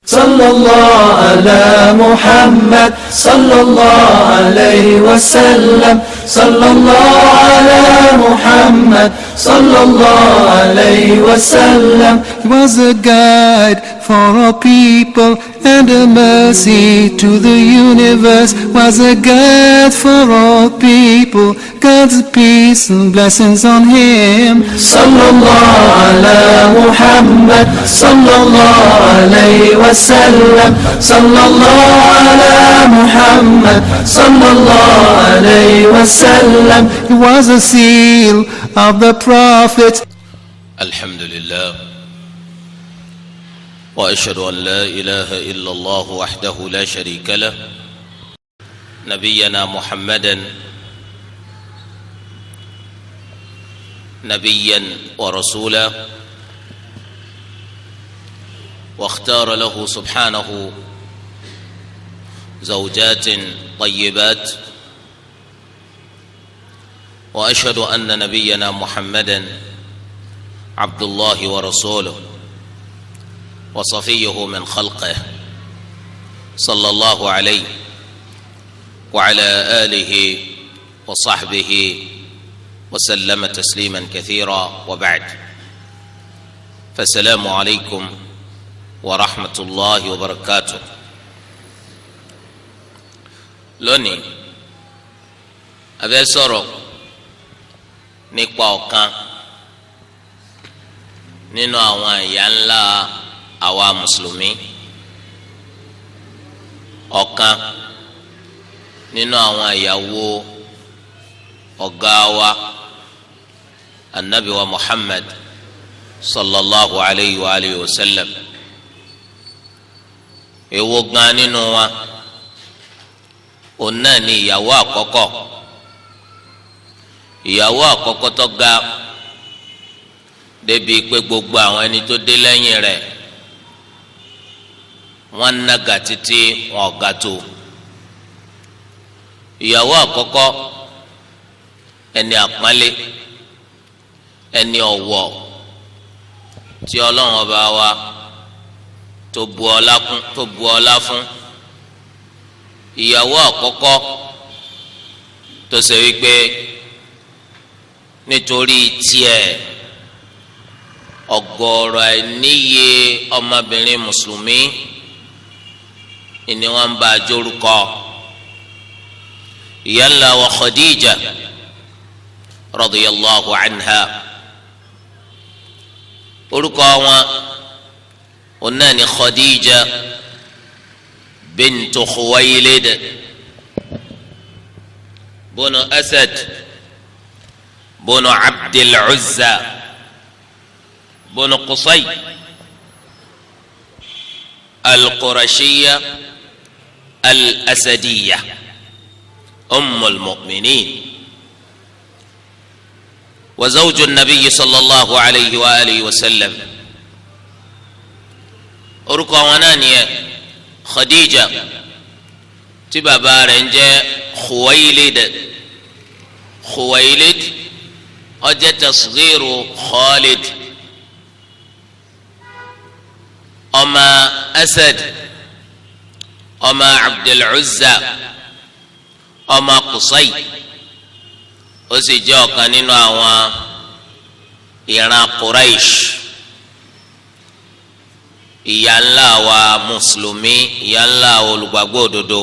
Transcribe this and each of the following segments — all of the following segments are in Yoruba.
صلى الله على محمد صلى الله عليه وسلم صلى الله على محمد صلى الله عليه وسلم. He was a guide for all people and a mercy to the universe. Was a guide for all people. God's peace and blessings on him. صلى الله على محمد صلى الله عليه وسلم صلى الله على محمد صلى الله عليه وسلم. He was a seal of the prophets. الحمد لله، واشهد ان لا اله الا الله وحده لا شريك له، نبينا محمدا نبيا ورسولا، واختار له سبحانه زوجات طيبات، واشهد ان نبينا محمدا عبد الله ورسوله وصفيه من خلقه، صلى الله عليه وعلى آله وصحبه وسلم تسليما كثيرا، وبعد، فالسلام عليكم ورحمة الله وبركاته. Lónìí, a fẹ́ sọ̀rọ̀ nípa ọ̀kan nínú àwọn ìyá ńlá àwa mùsùlùmí, ọ̀kan nínú àwọn ìyàwó ọ̀gá wa, anabi wa Muhammad sallallahu alayhi wa alayhi wa sallam. Èwo gan nínú wa? Òun náà ni ìyàwó àkọ́kọ́, ìyàwó àkọ́kọ́ tó ga débi pé gbogbo àwọn ẹni tó dé lẹ́yìn rẹ̀, wọ́n nága títí wọn ga tó. Ìyàwó àkọ́kọ́, ẹni àpọ́nlé, ẹni ọ̀wọ̀ tí Ọlọ́run ọba wa tó bu ọlá kún, tó bu ọlá fún. Ìyàwó àkọ́kọ́ tó ṣe wípé nítorí tiẹ̀, ọ̀gọ̀ọ̀rọ̀ àìníye ọmọbìnrin mùsùlùmí ni wọ́n ń bá a jórúkọ. Ìyá ńlá wa Khadija radiyallahu anha, orúkọ wọn ọ̀nà ni Khadija bintu Khuwaylid bunu Asad bunu Abdil Uzza bunu Qusay al-Qurashiyya al-Asadiyya, ummul mu'minin wa zawju an-nabiy sallallahu alayhi wa alihi wa sallam. Orúkọ wọn náà nìyẹn, Khadija, tí bàbá rẹ̀ ń jẹ́ Khuwaylid. Khuwaylid ó jẹ́ tasghiru Khalid, ọmọ Asad, ọmọ Abdul Uzza, ọmọ Qusay. Ó sì jẹ́ ọ̀kan nínú àwọn ìran Quraysh. Ìyá ńlá wa mùsùlùmí, ìyá ńlá olùgbàgbọ́ òdodo,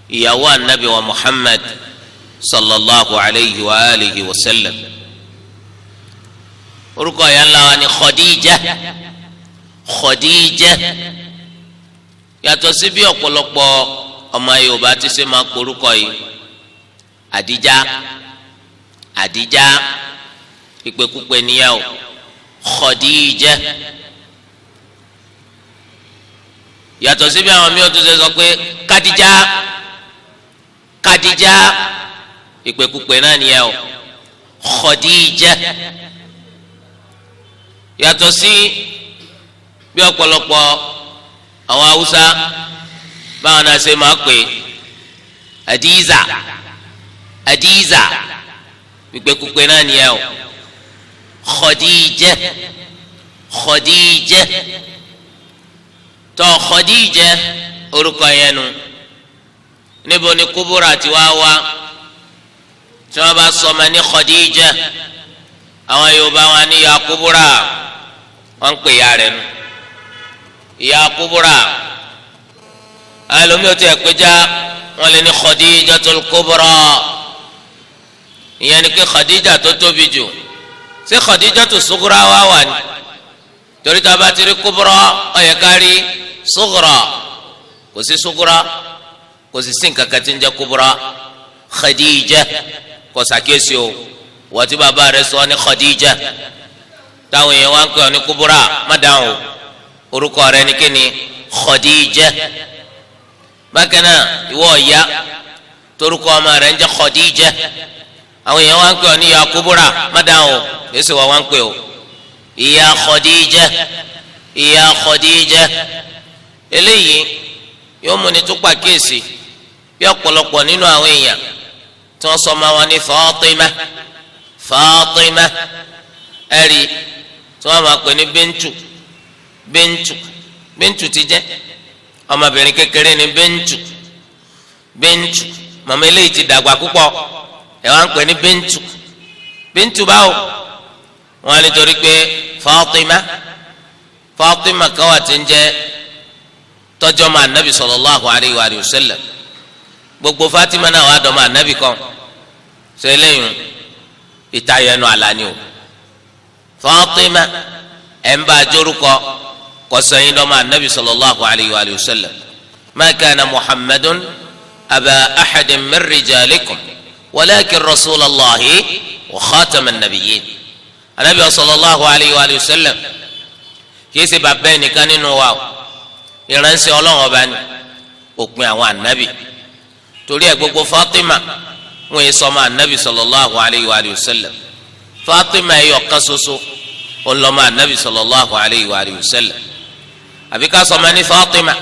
ìyàwó anabi wa Muhammad sallallahu alayhi wa alihi wa sallam. Orúkọ ìyá ńlá wa ni Khadija. Khadija, yàtọ̀ sí bí ọ̀pọ̀lọpọ̀ ọmọ Yorùbá ti ṣe máa porúkọ yìí, Àdíjá, Àdíjá, ìpèkúpè níyàwó Khadija. Yàtọ̀ síbi àwọn míì tó ṣe sọ pé Kadija, Kadija, ìpèkúpè náà nìyẹn o, Khadija. Yàtọ̀ sí bí ọ̀pọ̀lọpọ̀ àwọn Haúsá báwọn náà ṣe máa pè Adiza, Adiza, ìpèkúpè náà nìyẹn o, Khadija, Khadija. Tó Khadija orúkọ yẹn nu. Níbo ni Kubura ti wá wá? Tí wọ́n bá sọ ọmọ ní Khadija, àwọn Yorùbá wọn ní ya Kubura, wọ́n ń pè ya rẹ̀ nu, ìyá Kubura. Ẹlòmíì ò tiẹ̀ péjá, wọ́n lè ní Khadijatul Kubra, ìyẹn ni pé Khadija tó tóbi jù. Ṣé Khadijatu Sughra wá wà ní? Torí tá a bá ti rí Kubra, ó yẹ ká rí Sughra. Kò sí Sughra, kò sì sí nǹkan kan tí ń jẹ́ Kubra. Khadija kò sàkíyèsí o. Wọ́n ti bàbá rẹ̀ sọ ní Khadija, táwọn èèyàn wá ń pè ọ́ ní Kubra, má dáhùn o. Orúkọ rẹ̀ ní kíni? Khadija. Bákan náà, ìwọ ọ̀ya torúkọ ọmọ rẹ̀ ń jẹ́ Khadija, àwọn èèyàn wá ń pè ọ́ ní ìyá Kubura, má dáhùn o. Èsì wọ́n wá ń pè o, ìyá Khadija, ìyá Khadija. Eléyìí yóò múni tó pàkíyèsí bí ọ̀pọ̀lọpọ̀ nínú àwọn èèyàn tí wọ́n sọ ọmọ wọn ní Fatima, Fatima, ẹ̀rí tí wọ́n máa pè ní Bintu, Bintu, Bintu ti jẹ́ ọmọbìnrin kékeré ní Bintu, Bintu. Màmá eléyìí ti dàgbà púpọ̀, ẹ wá ń pè ní Bintu, Bintu báwo? Wọn nítorí pé Fatima, Fatima kan wà tí ń jẹ́ tọ́jọ́ ma anabi sallallahu alayhi wa sallam. Gbogbo Fatima náà wà dọ́mọ anabi kan ṣe. Eléyìí ìtayẹnu àlàní o. Fatima ẹ̀ ń bá a jórúkọ kọsẹ́yìn dọ́mọ anabi sallallahu alayhi wa sallam. Ma kana Muhammadun aba ahadin min rijalikum walakin rasulallahi wa khataman nabiyyin. Anabi sallallahu alayhi wa sallam kìí ṣe bàbá ẹnìkan nínú wa o, ìránṣẹ́ Ọlọ́run ọba ni, òpin àwọn anabi. Torí ẹ gbogbo Fatima wọn yìí sọmọ anabi sallallahu alayhi wa sallam. Fatima ẹyọ kan ṣoṣo ọlọmọ anabi sallallahu alayhi wa sallam. Àbí ká sọmọ ní Fatima,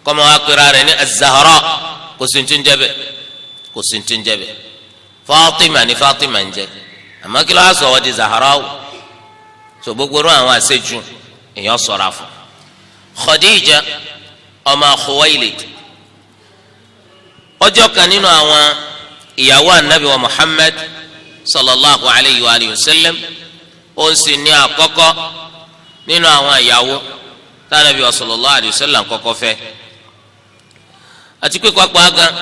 kọ́mọ wa pera rẹ̀ ní Az-Zahra, kò sí ti ń jẹ́ bẹ́ẹ̀, kò sí ti ń jẹ́ bẹ́ẹ̀. Fatima ní Fatima ń jẹ́, àmọ́ kí ló wá sọ wọ́n di Zahra o? So gbogbo ru àwọn àṣejù, èèyàn ṣọ́ra fún. Khadija ọmọ Khuwailid, ọjọ́ kan nínú àwọn ìyàwó anabi wa Muhammad sallallahu alayhi wa sallam. Ó ń sì ní àkọ́kọ́ nínú àwọn ìyàwó tánàbí wa sallallahu alayhi wa sallam kọ́kọ́ fẹ́. Àti pé pápá gan,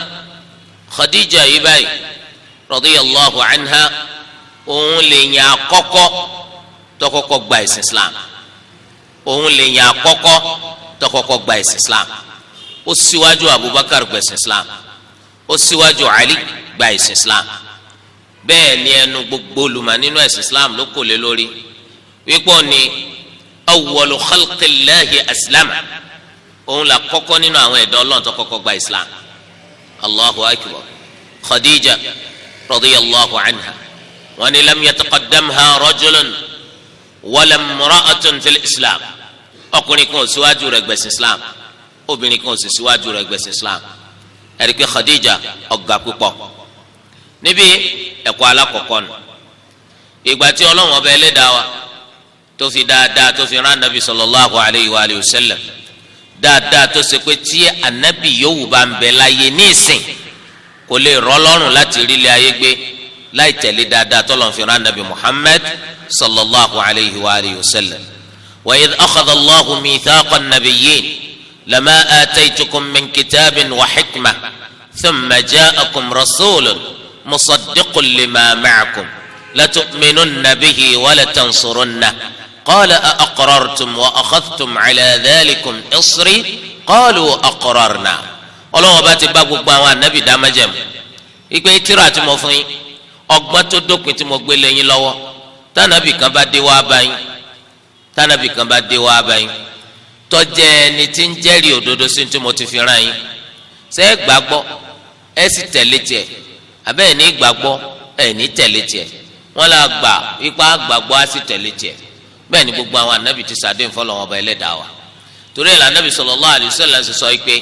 Khadija yìí báyìí radiyallahu anha, òun lè yàn àkọ́kọ́ tó kọ́kọ́ gba ìsìn Islam. Òun lè yàn àkọ́kọ́ tó kọ́kọ́ gba ìsìn Islam. Ó síwájú Abubakar gbẹ̀sìn Islam, ó síwájú Ali gba ìsìn Islam. Bẹ́ẹ̀ ni ẹnu gbogbo olùmọ̀ nínú ẹ̀sìn Islam ló kò lé lórí wípé ní awwalu khalqillahi aslama, òun là kọ́kọ́ nínú àwọn ẹ̀dọ́ Ọlọ́run tó kọ́kọ́ gba Islam. Allahu akbar. Khadija radiyallahu anha, wọn ni lam yataqaddamha rajulun wala imra'atun fil Islam. Ọkùnrin kan ò síwájú rẹ̀ gbẹ̀sìn Islam, obìnrin kan ò sì síwájú rẹ̀ gbẹ̀sìn Islam. Ẹ̀rí pé Khadija ọ̀gá púpọ̀. Níbi ẹ̀kọ́ alákọ̀ọ́kọ́ nù, ìgbà tí Ọlọ́run ọba ẹlẹ́dàá wa tó fi dáadáa tó fi rán anabi sallallahu alayhi wa alihi wa sallam, dáadáa tó ṣe pé tí anabi yòówù bá ń bẹ láyé ní ìsìn, kò lè rọ̀ lọ́rùn láti rí ilé ayé gbé láì tẹ̀lé dáadáa tó lọ́n fi rán anabi Muhammad sallallahu alayhi wa alihi wa sallam. Wa idh akhadha Allahu mithaqa an-nabiyyin lama ataytukum min kitabin wa hikmah thumma ja'akum rasulun musaddiqun lima ma'akum latu'minunna bihi wa latansurunna qala a'aqrartum wa akhadhtum ala dhalikum isri qalu aqrarna. Ọlọ́wọ́n bá ti bá gbogbo àwọn anabi dá májẹ̀mú ìpè tírà tí mo fún yín, ọgbọ́n tó dópin tí mo gbé lé yín lọ́wọ́, tánàbì kan bá dé wá bá yín, tánàbì kan bá dé wá bá yín tó jẹ́ ẹni tí ń jẹ́rìí òdodo sí tí mo ti fi rán yín, ṣé ẹ gbàgbọ́, ẹ sì tẹ̀lé tiẹ̀, àbẹ́ ẹ̀ ní gbàgbọ́, ẹ̀ ní tẹ̀lé tiẹ̀? Wọ́n là gbà ipa gbàgbọ́, á sì tẹ̀lé tiẹ̀. Bẹ́ẹ̀ ni gbogbo àwọn anabi ti sàdé nfọlọ́ wọn bá ẹlẹ́dàá wa. Torí ẹ̀ lànàbì sallallahu alaihi wasallam sọ pé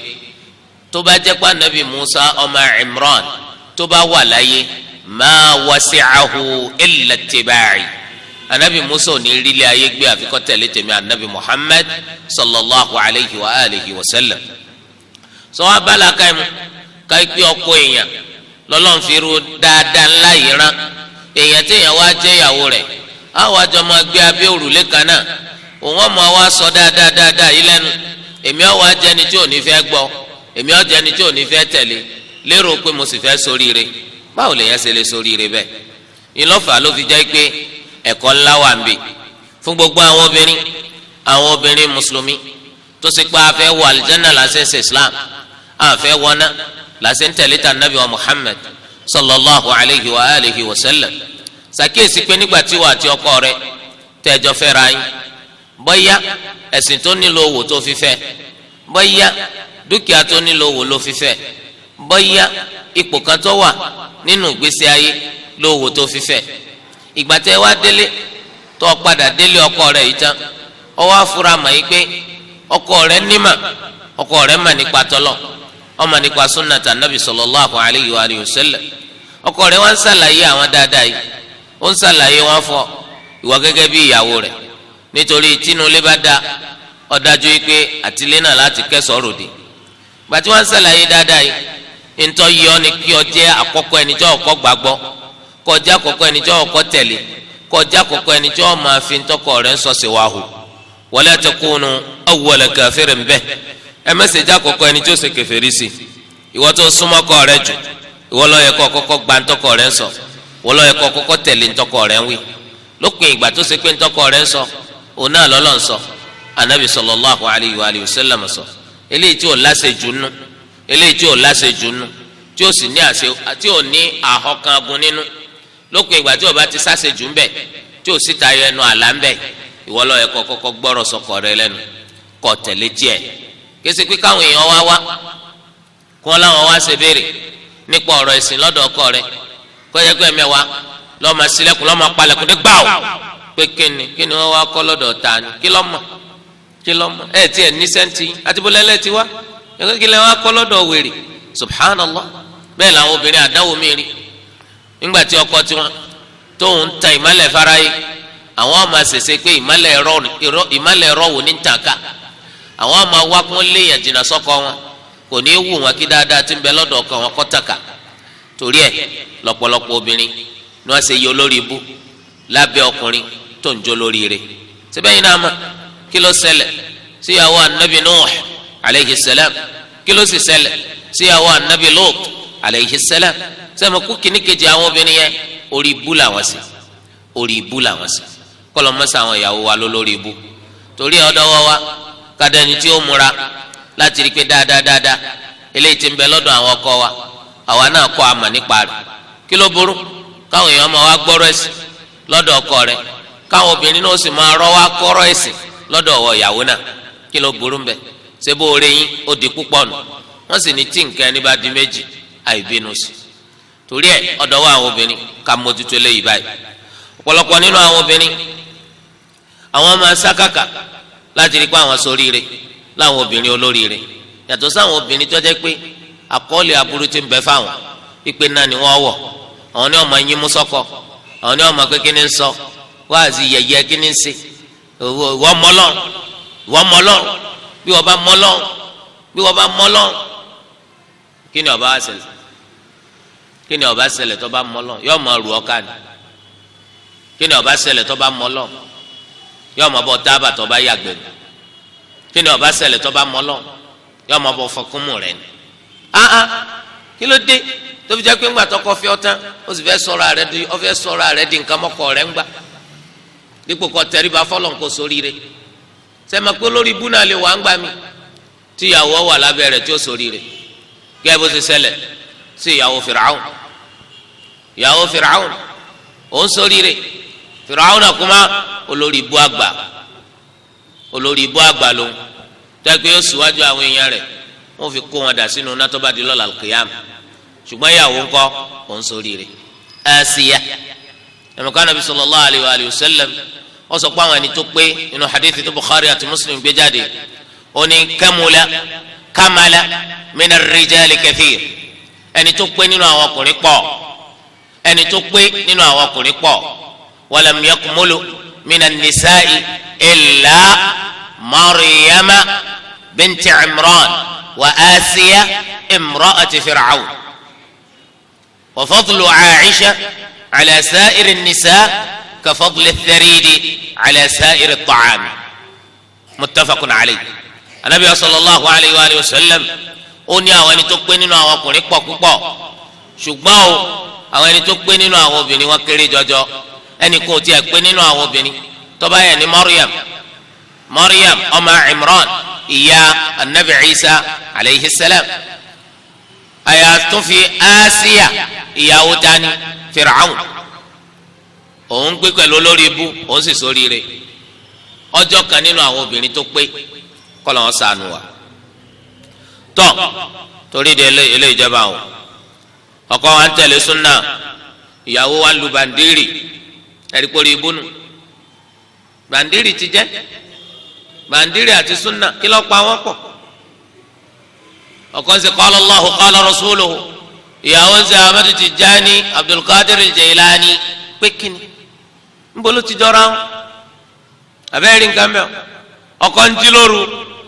tó bá jẹ́ pé anabi Musa ọmọ Imran tó bá wà láyé, ma wasi'ahu illa ittiba'i. Anabi Musa ò ní rílé ayé gbé àfi kó tẹ̀lé tèmi anabi Muhammad sallallahu alayhi wa alihi wa sallam. Sọ wá bá làákàyè mu ká pé ọkọ èèyàn lọ́lọ́run fi ru dáadáa ńlá yìí rán èèyàn tí èèyàn wá jẹ́ ìyàwó rẹ̀, àwọn àjọ máa gbé abẹ́ òrùlé kan náà, òun ọmọ wa sọ dáadáa dáadáa yìí lẹ́nu, èmi ọ̀ wá jẹni tí ò ní fẹ́ gbọ́, èmi ọ̀ jẹni tí ò ní fẹ́ tẹ̀lé, lérò pé mo sì fẹ́ ṣoríire. Báwo lèèyàn ṣe lè ṣoríire bẹ́ẹ̀? Ìlọ́fà ló fi jẹ́ pé ẹ̀kọ́ ńlá wà ń bì fún gbogbo àwọn obìnrin, àwọn obìnrin mùsùlùmí tó sì pa afẹ́ wọ àlìjáná làṣẹ ṣe Islam, àfẹ́ wọná làṣẹ ń tẹ̀lé ta nabi wa Muhammad sallallahu alayhi wa alihi wa sallam. Ṣàkíyèsí pé nígbà tí wà àti ọkọ rẹ tẹ́jọ fẹ́ra yín, bóyá ẹ̀sìn tó nílò owó tó fi fẹ́, bóyá dúkìá tó nílò owó ló fi fẹ́, bóyá ipò kan tó wà nínú ìgbésí ayé lówó tó fi fẹ́, ìgbà tẹ́ wá délé, tó padà délé ọkọ rẹ yìí tán, ó wá fura mọ̀ yìí pé ọkọ rẹ nímà, ọkọ rẹ mà nípa tọlọ, ọmọ nípa sunnata nabi sallallahu alayhi wa alihi wa sallam. Ọkọ rẹ wá ń ṣàlàyé àwọn dáadáa yìí, ó ń ṣàlàyé wọn fún ọ, ìwọ gẹ́gẹ́ bí ìyàwó rẹ, nítorí tínú ilé bá da, ó dájú yìí pé àtìlé náà láti kẹsàn-án ròde. Gbàtí wọn ń ṣàlàyé dáadáa yìí, ntọ́ yọ ni kí ọ jẹ́ àkọ́kọ́ ẹni tí ọkọ gbàgbọ́, kọjá àkọ́kọ́ ẹni tí ọkọ tẹ̀lé, kọjá àkọ́kọ́ ẹni tí ọ máa fi ntọ́kọ rẹ̀ ń sọ sí wàhù. Wala takunu awwala kafirin bih, ẹ mẹ́sẹ̀jì àkọ́kọ́ ẹni tí ó ṣe kèfèrí sí. Ìwọ tó súnmọ́ kọ́ rẹ jù, ìwọ ló yẹ kó kọ́kọ́ gba ntọ́kọ rẹ̀ ń sọ, ìwọ ló yẹ kó kọ́kọ́ tẹ̀lé ntọ́kọ rẹ̀ ń wí, lópin ìgbà tó ṣe pé ntọ́kọ rẹ̀ ń sọ òun náà lọ́lọ́ ń sọ, anabi sallallahu alayhi wa alihi wa sallam sọ, eléyìí tí ò láṣẹ jù nù, eléyìí tí ò láṣẹ jù nù, tí ò sì ní àṣẹ, tí ò ní àhọkàngun nínú. Lópin ìgbà tí o bá ti sáṣẹ jù ń bẹ, tí ò sì tayọ ẹnu àlá ń bẹ, ìwọ ló yẹ kó kọ́kọ́ gbọ́rọ̀ sọkọ rẹ lẹ́nu, kó tẹ̀lé tiẹ̀. Kése pé káwọn èèyàn wá wá kí wọ́n láwọn wá ṣe béèrè nípa ọ̀rọ̀ ẹ̀sìn lọ́dọ̀ ọkọ rẹ, kó yẹ pé ẹ̀mẹ́wàá lọ́ọ́ máa ṣílẹ̀kùn, lọ́ọ́ máa palẹ̀kùn dé gbáò, pé kíni kíni wọ́n wá kọ́ lọ́dọ̀ ta ni? Kí lọ́ mọ̀? Kí lọ́ mọ̀? Ẹ̀ tiẹ̀ ní sẹ́ńtì àti bọ́lẹ́lẹ́ ti wá, kí lẹ́ wá kọ́ lọ́dọ̀ wèrè? Subhanallah. Bẹ́ẹ̀ làwọn obìnrin àdáwò mi rí nígbà tí ọkọ tiwọn tóun ń tan ìmálẹ̀ fáráyé, àwọn ọmọ ṣẹṣẹ pé ìmálẹ̀ ẹ̀rọ wò ní tànká, àwọn ọmọ wa kún léèyàn jìnnà sọ́kọ wọn, kò ní í wù wọn kí dáadáa ti ń bẹ lọ́dọ̀ ọkọ wọn kọ́ tàkà. Torí ẹ̀ lọ́pọ̀lọpọ̀ obìnrin ni wọ́n ṣe yọ lórí ibú lábẹ́ ọkùnrin tó ń jó lórí rẹ̀. Síbẹ̀ yìí náà mà, kí ló ṣẹlẹ̀ síyàwó anabi Nuh alayhi salam? Kí ló sì ṣẹlẹ̀ síyàwó anabi Lut alayhi salam? Sẹ́mi kú kìíní kejì àwọn obìnrin yẹn, orí ibú làwọn sí, orí ibú làwọn sí. Kọlọ mọ́sá àwọn ìyàwó wa ló lórí ibú. Torí ọ̀dọ́ wa wa kádẹ́ni tí ó múra láti rí pé dáadáa dáadáa eléyìí tí ń bẹ lọ́dọ̀ àwọn ọkọ wa, àwa náà kọ́ àmà nípa rẹ̀. Kí ló burú káwọn èèyàn máa wá gbọ́rọ̀ ẹ̀sìn lọ́dọ̀ ọkọ rẹ̀, káwọn obìnrin náà sì máa rọ́ wá kọ́rọ̀ ẹ̀sìn lọ́dọ̀ ọwọ́ ìyàwó náà? Kí ló burú ń bẹ? Ṣé bó oore yín ó di púpọ̀ nù? Wọ́n sì ní tí nǹkan ẹni bá di méjì, àìbínú sí. Torí ẹ̀ ọ̀dọ̀ wa àwọn obìnrin, ká mójútó eléyìí báyìí. Ọ̀pọ̀lọpọ̀ nínú àwọn obìnrin, àwọn máa sákàkà láti rí pé àwọn ṣoríire láwọn obìnrin olóríire, yàtọ̀ sáwọn obìnrin tó jẹ́ pé àkọọ́lẹ̀ aburú ti ń bẹ fáwọn pípé náà ni wọ́n wọ̀. Àwọn ní ọmọ yín mú sọ́kọ, àwọn ní ọmọ pé kí ni ń sọ wáàzì yẹ̀yẹ́, kí ni ń ṣe, ìwọ mọ́lọ́n, ìwọ mọ́lọ́n, bí wọ́n bá mọ́lọ́n, bí wọ́n bá mọ́lọ́n, kí ni ó bá ṣẹlẹ̀? Kí ni ó bá ṣẹlẹ̀ tó bá mọ́lọ́n? Yóò máa rù ọ́ ká ni. Kí ni ó bá ṣẹlẹ̀ tó bá mọ́lọ́n? Yóò máa bọ̀ tábà tó bá yàgbẹ́ ni. Kí ni ó bá ṣẹlẹ̀ tó bá mọ́lọ́n? Yóò máa bọ̀ fọkúnmù rẹ̀ ni. Ah, kí ló dé tó fi jẹ́ pé ńgbà tọkọ fi ọ́ tán, ó sì fẹ́ sọ̀rọ̀ rẹ̀ di, ó fẹ́ sọ̀rọ̀ rẹ̀ di nǹkan mọ́kọ rẹ̀ ńgbà, dípò kọ́ tẹríba fọlọ́n kó sóríire? Sẹ́mi pé lórí ibú náà lè wà ńgbà mi tí ìyàwó wà lábẹ́ rẹ̀ tí ó sóríire, gẹ́gẹ́ bó ṣe ṣẹlẹ̀ sí ìyàwó Fìràwọn. Ìyàwó Fìràwọn, òun sóríire. Fìràwọn náà kúmá olórí ibú àgbà, olórí ibú àgbà lòun tẹ́ pé ó síwájú àwọn èèyàn rẹ̀, wọ́n fi kó wọn dà sínú iná tó bá di lọ́la kìyàm. Ṣùgbọ́n ìyàwó ńkọ́? Òun sóríire. Asiya ẹ̀mọ̀ká, Nàbí sallallahu alayhi wa sallam, wọ́n sọ pé àwọn ẹni tó pé nínú hadithi tó Bukhari àti Muslim gbé jáde, ó ní kamula kamala mina rijali kathir, ẹni tó pé nínú àwọn ọkùnrin pọ̀, ẹni tó pé nínú àwọn ọkùnrin pọ̀. Walam yakmulu minan nisa'i illa Maryama binti Imran wa Asiya imra'ati Fir'aun. Wa fadlu Aisha ala sa'iri nisa ka fadli tharidi ala sa'iri ta'am. Muttafaqun alayhi. Anabi sallallahu alayhi wa sallam ó ní àwọn ẹni tó pé nínú àwọn ọkùnrin pọ̀ púpọ̀, ṣùgbọ́n o àwọn ẹni tó pé nínú àwọn obìnrin wọn kéré jọjọ. Ẹnì kan ò tiẹ̀ pé nínú àwọn obìnrin tó bá yẹ ní Maryam, Maryam ọmọ Imran, ìyá anabi Isa alayhi salam, àyà tó fi Asiya ìyàwó dání Fir'aun, òun gbé pẹ̀lú olórí ibú, òun sì sóríire. Ọjọ́ kan nínú àwọn obìnrin tó pé kọ́ lọ́wọ́ sànù wa tọ́. Torí de ilé ìjọba o, ọkọ wa ń tẹ̀lé súnà, ìyàwó wa lu bàndírì, ẹ̀rí ibú nù. Bàndírì ti jẹ́ bàndírì àti súnà, kí ló pa wọ́n pọ̀? Ọkọ ń sè qala Allahu qala rasuluhu, ìyàwó ń sè Ahmadu Tijani, Abdulkadir Jailani, pé kíni nbolo ti jọra wọn? Abẹ́rẹ́ nǹkan mẹ́. Ọkọ ń jí lóru,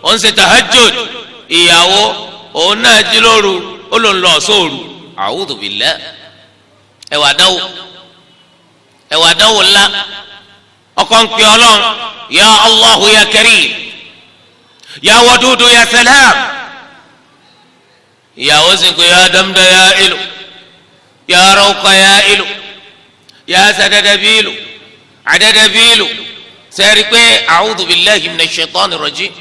ó ń ṣe tahajjud, ìyàwó òun náà jí lóru, ó ló ń lọ sóòrù. A'udhu billah. Ẹwà dánwò, ẹwà dánwò ńlá. Ọkọ ń pè Ọlọ́run, ya Allahu ya Karim ya Wadudu ya Salam, ìyàwó sì ń pè ya Damda ya ilu ya Rawqa ya ilu ya Sadadabilu Adadabilu. Sẹ́ẹ̀rí pé a'udhu billahi minash shaitani rajim.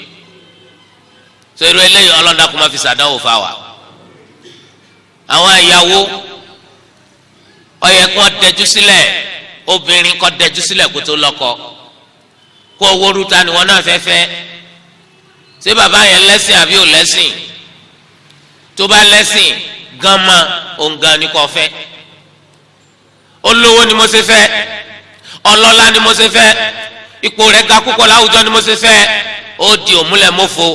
Sẹ́ẹ̀rí eléyìí, ọlọ́dà kò má fi sàdánwò fa wa. Àwọn ìyàwó ó yẹ kó dẹjú sílẹ̀, obìnrin kó dẹjú sílẹ̀ kó tó lọ́kọ, kó owó rúta ni wọn náà fẹ́ fẹ́. Ṣé bàbá yẹn lẹ́sìn àbí ò lẹ́sìn? Tó bá lẹ́sìn gan ma, òun gan ni kò fẹ́. Olówó ni mo ṣe fẹ́, ọlọ́lá ni mo ṣe fẹ́, ipò rẹ̀ ga púpọ̀ láwùjọ ni mo ṣe fẹ́. Ó di òmúlẹ̀mófo,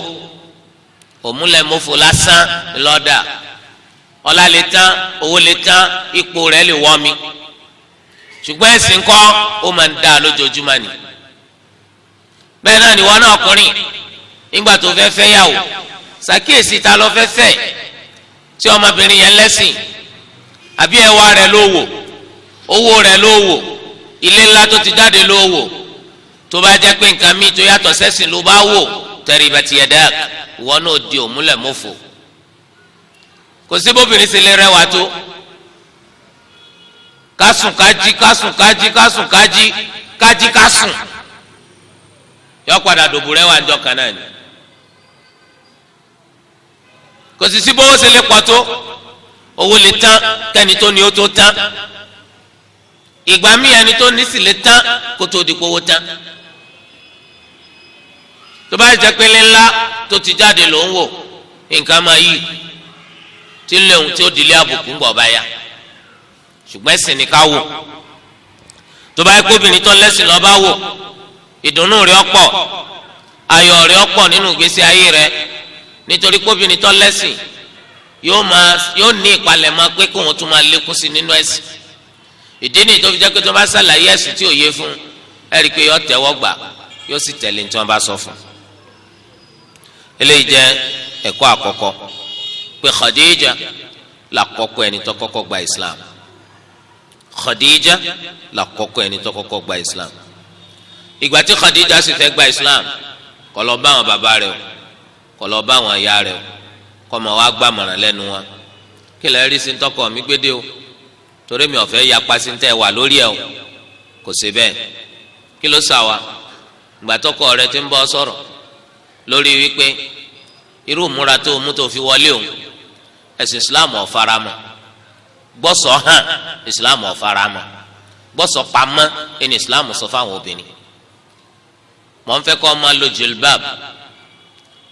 òmúlẹ̀mófo lásán lọ́dà. Ọlá lè tán, owó lè tán, ipò rẹ̀ lè wọ́ mi, ṣùgbọ́n ẹ̀sìn kọ́, ó máa ń dá lójoojúmọ́ ni. Bẹ́ẹ̀ náà ni wọn náà ọkùnrin, nígbà tó fẹ́ fẹ́ yàwó, ṣàkíyèsí ta ló fẹ́ fẹ́, tí ọmọbìnrin yẹn lẹ́sìn àbí ẹwà rẹ̀ ló wò, owó rẹ̀ ló wò, ilé ńlá tó ti jáde ló wò. Tó bá jẹ́ pé nǹkan míì tó yàtọ̀ sẹ́sìn ló bá wò, taribat yadak, ìwọ náà di òmúlẹ̀ mọ́fò. Kò sí bóbìnrin sì lè rẹwà tó, kásùn kájí, kásùn kájí, kásùn kájí, kájí kásùn, yọ padà dòbò rẹwà ńjọ́ kan náà ni. Kò sì sí bówó ṣe lè pọ̀ tó, owó lè tán kẹ́ni tó ní ó tó tán. Ìgbà míì ẹni tó ní sì lè tán kó tó di kówó tán. Tó bá jẹ́ pé ńlá tó ti jáde ló ń wò, nǹkan máa yí tí léwu tí ó dilé àbùkù ń bọ̀ báyà. Ṣùgbọ́n ẹ̀sìn ní ká wò. Tó bá yẹ kó obìnrin tó lẹ́sìn lọ́ bá wò, ìdùnnú rẹ̀ ọ̀pọ̀, ayọ̀ rẹ̀ ọ̀pọ̀ nínú ìgbésí ayé rẹ̀, nítorí pé obìnrin tó lẹ́sìn yóò máa yóò ní ìpalẹ̀mọ́ pé kóun tún máa lékún sí nínú ẹ̀sìn. Ìdí nìyí tó fi jẹ́ pé tó bá ṣàlàyé ẹ̀sìn tí ò yé fún ẹ, rí i pé yóò tẹ́wọ́ gbà, yóò sì tẹ̀lé ní tí wọ́n bá sọ fún. Eléyìí jẹ́ ẹ̀kọ́ àkọ́kọ́, pé Khadija làkọ́kọ́ ẹni tó kọ́kọ́ gba Islam. Khadija làkọ́kọ́ ẹni tó kọ́kọ́ gba Islam. Ìgbà tí Khadija sì fẹ́ gba Islam, kò lọ bá àwọn bàbá rẹ̀ o, kò lọ bá àwọn ìyá rẹ̀ o, kò mọ̀ wá gbàmọ̀ràn lẹ́nu wọn. Kí lè rí sí ń tọkọ mi gbédè o, torí mi ò fẹ́ yapa sí ń tẹ́ wà lórí ẹ̀ o. Kò sí bẹ́ẹ̀. Kí ló sà wá ìgbà tọkọ rẹ̀ ti ń bọ́ sọ̀rọ̀ lórí wípé irú ìmúra tó mú tó fi wọlé o, ẹ̀sìn Islam ò faramọ́, gbọ́sọ̀ hàn, Islam ò faramọ́, gbọ́sọ̀ pamọ́ ẹni Islam sọ fáwọn obìnrin. Mọ̀ ń fẹ́ kọ́ máa lo jilbab,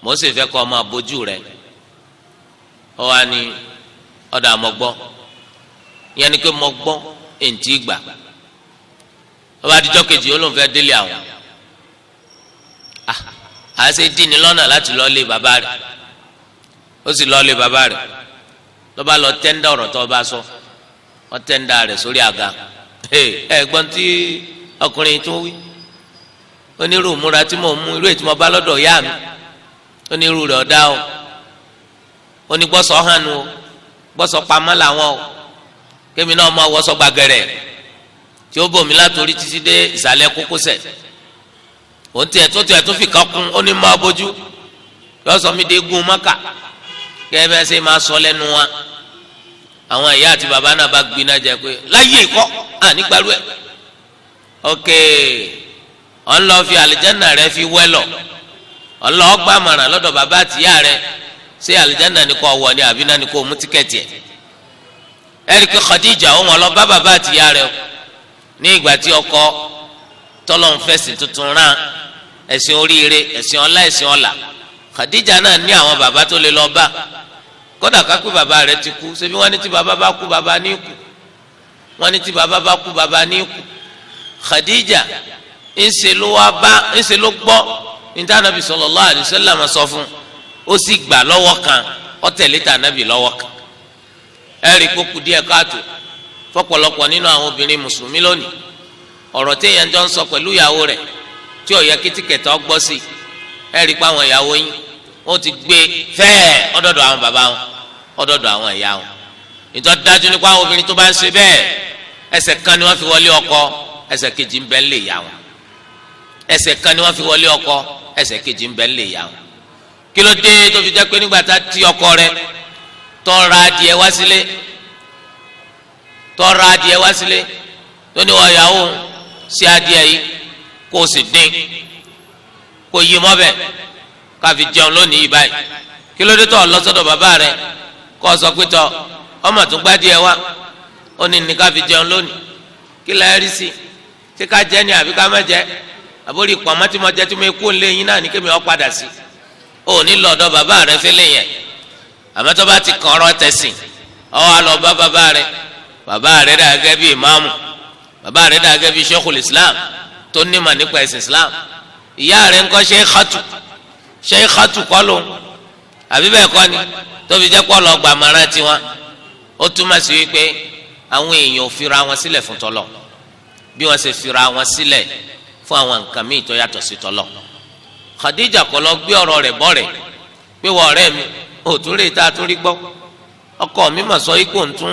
mọ̀ sì fẹ́ kọ́ máa bójú rẹ̀. Ọ wá ní ọ̀dà, àmọ́ gbọ́ ìyẹn ni pé mo gbọ́ èntì gbà. Ọba àdìjọ́ kejì, ó lóun fẹ́ délé àwọn. À ṣe dín ní lọ́nà láti lọ́ọ́ lé bàbá rẹ̀. Ó sì lọ́ọ́ lé bàbá rẹ̀, lọ́ba lọ tẹ́ńdà ọ̀rọ̀ tó bá sọ, wọ́n tẹ́ńdà rẹ̀ sórí àga. Ẹ gbọ́n tí Ọkùnrin tó wí onírú múra tí mo mú irú ètí mo bá lọ́dọ̀ ìyá mi, onírú rẹ̀ ọ̀dá o, onígbọ́sọ̀ hànú o, gbọ́sọ̀ pamọ́ làwọn o, kémi náà máa wọṣọ gbàgẹ̀rẹ̀ tí ó bòmí látòrí títí dé ìsàlẹ̀ kókósẹ̀. Òun tiẹ̀ tó tiẹ̀ tó fi kan kún, ó ní máa bójú yọ sọ mi dé gún mọ́kà kẹ́ ẹ bẹ́ẹ̀ ṣe máa sọ lẹ́nu wa. Àwọn ìyá àti bàbá náà bá gbiná jẹ pé láyé ìkọ́ ànígbàlú ẹ̀. Ok, ọ̀n lọ fi àlìjáná rẹ fi wẹ́lọ̀, ọ̀n lọ gbà mọ̀ràn lọ́dọ̀ bàbá àtìyá rẹ, ṣé àlìjáná ni kò wọ̀ ni àbí náà ni kò mú tíkẹ́ẹ̀tì ẹ̀. Ẹ̀rí pé Khadija òun ọ̀lọ́ bá bàbá àtìyá rẹ ní ìgbà tí ọkọ tọ́lọ́n fẹ̀sìn tuntun rán, ẹ̀sìn oríire, ẹ̀sìn ọlá, ẹ̀sìn ọlà. Khadija náà ní àwọn bàbá tó lè lọ bá, kódà kápẹ́ bàbá rẹ ti kú. Ṣebí wọ́n ní tí bàbá bá kú bàbá ní kú, wọ́n ní tí bàbá bá kú bàbá ní kú. Khadija ńṣe ló wá bá, ńṣe ló gbọ́ níta Ànábì sallallahu alaihi wasallam sọ fún, ó sì gbà lọ́wọ́ kan, ó tẹ̀lé tà Ànábì lọ́wọ́ kan. Ẹ̀rí kókù díẹ̀ káàtó fọ́pọ̀lọpọ̀ nínú àwọn obìnrin mùsùlùmí lónìí. Ọ̀rọ̀ téèyàn jọ ń sọ pẹ̀lú ìyàwó rẹ̀ tí ó yẹ kí tíkẹ̀tì ọgbọ́ sí, ẹ̀rí pa àwọn ìyàwó yín wọ́n ti gbé fẹ́ẹ̀ ọ̀dọ̀dọ̀ àwọn bàbá wọn, ọ̀dọ̀dọ̀ àwọn ìyá wọn. Ìtọ́ dájú nípa àwọn obìnrin tó bá ń ṣe bẹ́ẹ̀, ẹsẹ̀ kan ni wọ́n fi wọlé ọkọ, ẹsẹ̀ kejì ń bẹ ń lè yà wọn. Ẹsẹ̀ kan ni wọ́n fi wọlé ọkọ, ẹsẹ̀ kejì ń bẹ ń lè yà wọn. Kí ló dé tó fi jẹ́ pé nígbà tá ti ọkọ rẹ̀ tọ́ra adìẹ wá sílé, tọ́ra adìẹ wá sílé, tó ní wọ́n yàwó sí adìẹ yìí kó o sì dín kó yí mọ́bẹ̀ ká fi jẹun lónìí yìí báyìí? Kí ló dé tó lọ sọ́dọ̀ bàbá rẹ̀ kó o sọ pé tọ́ ọmọ tó gbádìẹ wá, ó ní ní ká fi jẹun lónìí, kí la rí sí? Ṣé ká jẹ ni àbí ká má jẹ? Àbórí pọ̀nmọ́ tí mo jẹ tí mo kú lé yín náà ní kémi ọ padà sí. Ó ní lọ́dọ̀ bàbá rẹ̀ fẹ́lẹ̀ yẹn. Àmọ́ tó bá ti kàn ọ̀rọ̀ tẹ̀sìn, ọ wá lọ bá bàbá rẹ̀. Bàbá rẹ̀ dà gẹ́gẹ́ bí ìmáàmù, bàbá rẹ̀ dà gẹ́gẹ́ bí Sheikhul Islam tó nímọ̀ nípa ẹ̀sìn Islam. Ìyá rẹ̀ ńkọ́? Sheikhatu, Sheikhatu kọ́ ló ń àbí bẹ́ẹ̀ kọ́ ni tó fi jẹ́ pọ́ lọ gbàmọ̀ràn tiwọn. Ó túmọ̀ sí wípé àwọn èèyàn ò fira wọn sílẹ̀ fún tọ́lọ̀ bí wọ́n ṣe fira wọn sílẹ̀ fún àwọn nǹkan míì tó yàtọ̀ sí tọ́lọ̀. Khadija kọ́ lọ gbé ọ̀rọ̀ rẹ̀ bọ́ rẹ̀ pé wọ́n ọ̀rẹ́ mi ò tún rí ta tún rí gbọ́, ọkọ mi mà sọ ikú ntún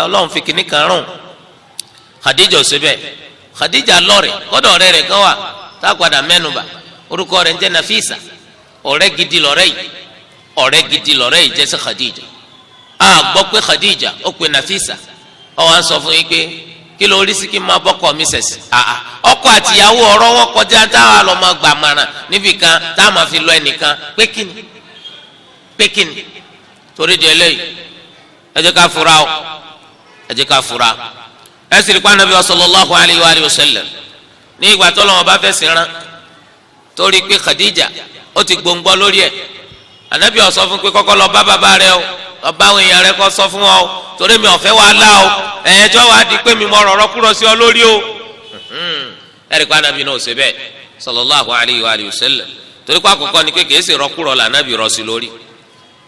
ọlọ́run fi kinní kan rùn. Khadija ò ṣe bẹ́ẹ̀. Khadija lọ́rẹ̀, kọ́dọ̀ ọ̀rẹ́ rẹ̀ kan wà tá a padà mẹ́nuba, orúkọ rẹ̀ ń jẹ́ Nafisa. Ọ̀rẹ́ gidi lọ́rẹ́ yìí, ọ̀rẹ́ gidi lọ́rẹ́ yìí jẹ́ sí Khadija. A gbọ́ pé Khadija ó pe Nafisa, ó wá ń sọ fún yín pé kí ló rí sí kí n máa bọ́kọ mi sẹ̀sì. Àà, ọkọ àtìyàwó ọ̀rọ̀ wọn kọjá táwa lọ máa gbà màrà níbì kan tá a máa fi lọ ẹnìkan pé kíni, pé kíni. Torí di eléyìí, ẹ jẹ́ ká fura o, ẹ jẹ́ ká fura. Ẹ sì rí pa Ànábì sallallahu alayhi wa alihi wa sallam ní ìgbà tó lọ́wọ́ bá fẹ́ rán, torí pé Khadija ó ti gbòǹgbọ́ lórí ẹ̀. Ànábì ó sọ fún pé kọ́kọ́ lọ bá bàbá rẹ o, lọ bá àwọn èèyàn rẹ kọ́ sọ fún wọn o, torí mi ò fẹ́ wàhálà o, ẹ̀ẹ́dọ́ wàá di pé mi mọ ọ̀rọ̀ kúrọ̀ sí ọ lórí o. Ẹ̀rí pa Ànábì náà ò ṣe bẹ́ẹ̀ sallallahu alayhi wa alihi wa sallam, torí pé àkọ́kọ́ ni pé kìí ṣe rọ́kúrọ̀ là Ànábì rọ sí lórí.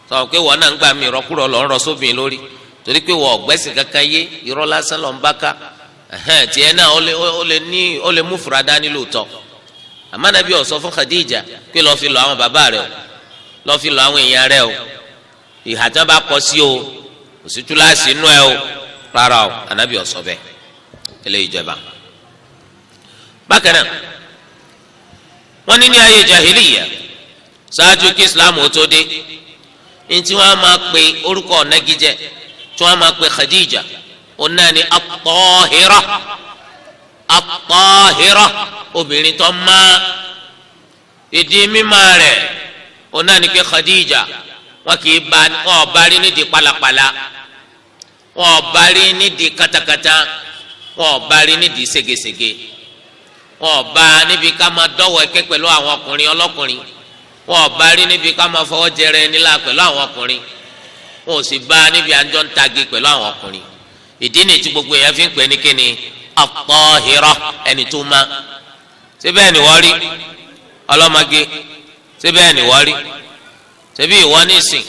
Sọ pé wọn náà ń gbà mí rọ́kúrọ̀ lọ́ ń rọ sóbìn lórí, torí pé wọ́n ọ̀gbẹ́sìn kankan yé, irọ́ lásán lọ́n bá ká. Tiẹ̀ náà ó lè ní ó lè mú fura dání lóòótọ́. Àmọ́ Ànábì ó sọ fún Khadija pé lọ́ọ́ fi lọ àwọn bàbá rẹ o, lọ́ọ́ fi lọ àwọn èèyàn rẹ o, ìhà tí wọ́n bá kọ sí o, kò sí túláàsì inú ẹ o. Rárá o, Ànábì ó sọ bẹ́ẹ̀. Eléyìí jẹba. Bákan náà, wọ́n ní ní ayé jahiliya ṣáájú kí Islam ó tó dé, ní tí wọ́n máa pe orúkọ ọ̀nàgíjẹ tí wọ́n máa pe Khadija, ọ̀nà ni at-Tahira. At-Tahira, obìnrin tó má. Ìdí mímá rẹ̀ ọ̀nà ni pé Khadija wọn kì í ba, wọn ò bá rí nídìí pálapàla, wọn ò bá rí nídìí katakata, wọn ò bá rí nídìí ségesège, wọn ò bá níbi ká máa dọ́wọ́ ẹ̀kẹ́ pẹ̀lú àwọn ọkùnrin ọlọ́kùnrin, wọn ò bá rí níbi ká máa fọwọ́ jẹrẹ nílá pẹ̀lú àwọn ọkùnrin, wọn ò sì bá níbi àjọ ń tagi pẹ̀lú àwọn ọkùnrin. Ìdí ni tí gbogbo èèyàn fi ń pè ní kíni? At-Tahira, ẹni tó má. Síbẹ̀ ni wọ́n rí ọlọ́mọge? Síbẹ̀ ni wọ́n rí? Ṣebí ìwọ nísìn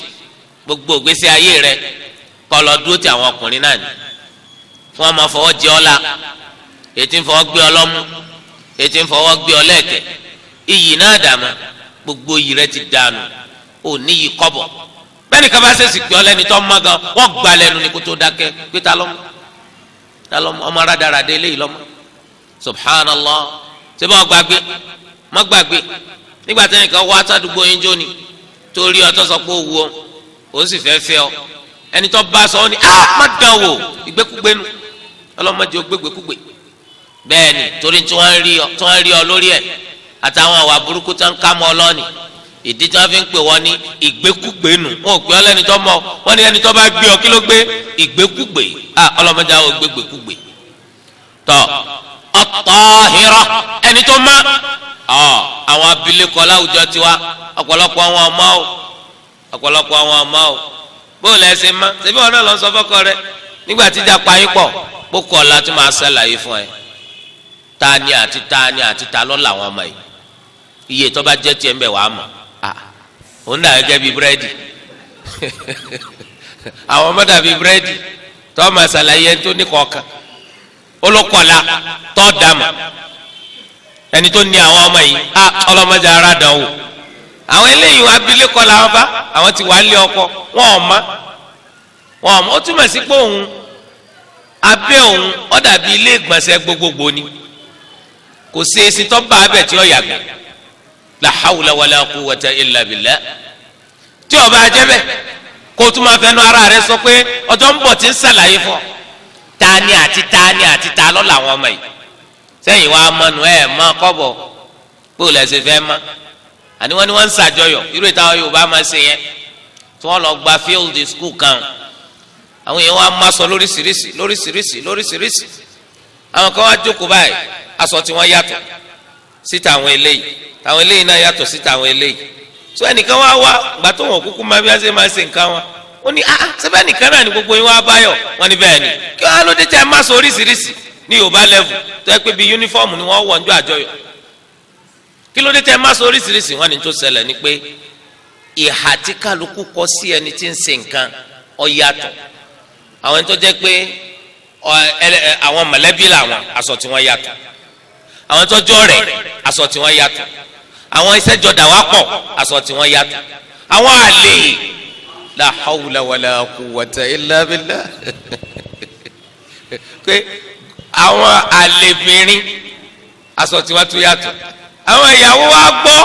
gbogbo ìgbésí ayé rẹ kọ́ lọ dúró ti àwọn ọkùnrin náà ni, fún wọn máa fọwọ́ jẹ ọ́ la, ètí ń fọwọ́ gbé ọ lọ́mú. Ètí ń fọwọ́ gbé ọ lẹ́ẹ̀kẹ́, iyì náà dàmà, gbogbo iyì rẹ ti dànù, ò níyì kọ́bọ̀. Bẹ́ẹ̀ni kaba ṣèṣì pé ọ lẹ́ni tó mọ́ gan, wọ́n gba lẹ́nu ní kó tó dákẹ́ pé ta lọ́mọ, ta lọ́mọ, ọmọ rádaràdé eléyìí lọ́mọ. Subhanallah! Ṣé bá gbàgbé? Má gbàgbé nígbà tí ẹnìkan wá sádùúgbò yín jóni torí ọ tó sọ pé ó wù ọ, ó sì fẹ́ fẹ́ ọ. Ẹni tó bá sọ ọ ní á má dán wò, ìgbékúgbénu ọlọ́mọdé ó gbégbékúgbé. Bẹ́ẹ̀ ni, torí tí wọ́n rí ọ, tí wọ́n rí ọ lórí ẹ̀ àtàwọn àwà burúkú tó ń ká mọ́ ọlọ́ọ̀ni, ìdí tí wọ́n fi ń pè wọ́n ní ìgbékúgbé nù. Wọn ò pè ọ́ lẹ́ni tó mọ̀ wọ́n ní ẹni tó bá gbé ọ, kí ló gbé? Ìgbékúgbé. À, ọlọ́mọdé àwọn gbégbékúgbé. Tọ́ at-tahira, ẹni tó má. Ọ àwọn abilékọ láwùjọ tiwa, ọ̀pọ̀lọpọ̀ àwọn ọmọ o, ọ̀pọ̀lọpọ̀ àwọn ọmọ o. Bóòlù ẹsẹ̀ má ṣebí wọn náà lọ sọ fọ́kọ rẹ nígbà tí ìjà pa yín pọ̀ kókó ọ̀la tí màá ṣàlàyé fún ẹ, tani àti tani àti ta lọ́ làwọn ọmọ yìí, iye tó bá jẹ́ tiẹ̀ ń bẹ̀ wàá mọ̀. À, òun dà gẹ́gẹ́ bíi búrẹ́dì, àwọn ọmọ dàbí búrẹ́dì tó máa ṣàlàyé ẹni tó ní kọ̀ọ̀kan olókọ̀ọ́lá tó dàmà ẹni tó ní àwọn ọmọ yìí. Á, ọlọ́mọdé ara dàn wò. Àwọn eléyìí wọn abilékọ làwọn bá, àwọn ti wà lé ọkọ, wọn ò mọ̀, wọn ò mọ̀. Ó túmọ̀ sí pé òun abẹ́ òun ó dàbí ilé ìgbọ̀nsẹ̀ gbogbogbò ni, kò sí esi tó bá abẹ tí ó yàgbẹ́. La hawla wala quwwata illa billah. Tí ó bá jẹ́ bẹ́ẹ̀, kó o tún máa fẹnu ara rẹ sọ pé ọjọ́ ń bọ̀ tí ń ṣàlàyé fún ọ tani àti tani àti ta lọ́ làwọn ọmọ yìí. Sẹ́yìn wa mọ̀nù ẹ̀ mọ́ kọ́bọ̀ kó o lẹ́sẹ̀ fẹ́ mọ́. Àní wọ́n ní wọ́n ń ṣàjọyọ̀ irú ìtàn Yorùbá máa ṣe yẹn, tí wọ́n lọ gba field school kan. Àwọn èèyàn wa máa sọ lóríṣiríṣi, lóríṣiríṣi, lóríṣiríṣi. Àwọn kan wá jókòó báyìí, aṣọ tí wọ́n yàtọ̀ síta, àwọn eléyìí, àwọn eléyìí náà yàtọ̀ síta, àwọn eléyìí. So ẹnìkan wá wá gbà tó wọn kúkú máa bí wọ́n ṣe máa ṣe nǹkan wọn. Ó ní, "Ah, síbẹ̀ nìkan náà ni gbogbo yín wá báyọ̀?" Wọ́n ní bẹ́ẹ̀ ni. "Kí wọ́n á ló dé tẹ́ ẹ má sọ oríṣiríṣi ní Yorùbá level, tó yẹ pé bíi uniform ni wọ́n wọ̀ níjọ́ àjọyọ̀? Kí ló dé tẹ́ ẹ má sọ oríṣiríṣi?" Wọ́n ní tó ṣẹlẹ̀ ni pé ìhà tí kálukú kọ sí ẹni tí ń ṣe nǹkan ó yàtọ̀. Àwọn ẹni tó jẹ́ pé àwọn mọ̀lẹ́bí làwọn, aṣọ tí wọ́n yàtọ̀. Àwọn tó jọ rẹ̀, aṣọ tí wọ́n yàtọ̀. Àwọn iṣẹ́ jọ dà wá pọ̀, aṣọ tí wọ́n yàtọ̀. Àwọn àlè, la hawla wala quwwata illa billah, pé àwọn àlèbìnrin, aṣọ tí wọ́n tún yàtọ̀. Àwọn ìyàwó wa gbọ́,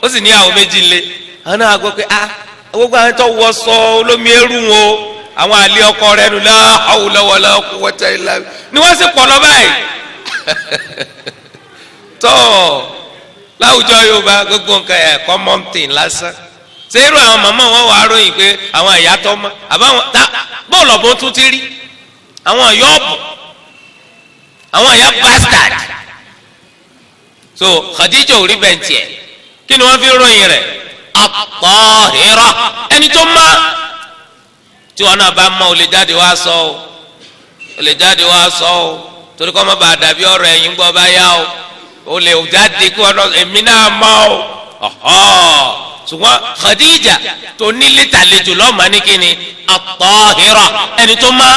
ó sì ní àwọn méjì lé, àwọn náà gbọ́ pé, ah, gbogbo àwọn tó wọ sọ olómi eru wọn o, àwọn àlè ọkọ rẹ̀ nù. La hawla wala quwwata illa billah ni wọ́n sì pọ̀ lọ báyìí. Tó láwùjọ Yorùbá, gbogbo nǹkan ẹ̀ common thing lásán. Ṣé irú àwọn màmá wọn wàá ròyìn pé àwọn ìyá tó mọ àbáwọn tá bóòlù ọ̀bùn tún ti rí àwọn ìyá ọ̀bùn, àwọn ìyá bastard? So Khadija ò rí bẹ́ẹ̀ tiẹ̀. Kí ni wọ́n fi ròyìn rẹ̀? At-tahira, ẹni tó má. Tí wọn náà bá mọ, ò lè jáde wá sọ o, ò lè jáde wá sọ o, torí kọ́ mọ́ bá dàbí ọ̀rọ̀ ẹ̀yìn gbọ́ bá yá o. Ò lè jáde kí wọn náà, èmi náà mọ́ o. Ọ̀họ́, ṣùgbọ́n Khadija tó nílé tàlejò lọ́mọ ní kíni? At-tahira, ẹni tó má.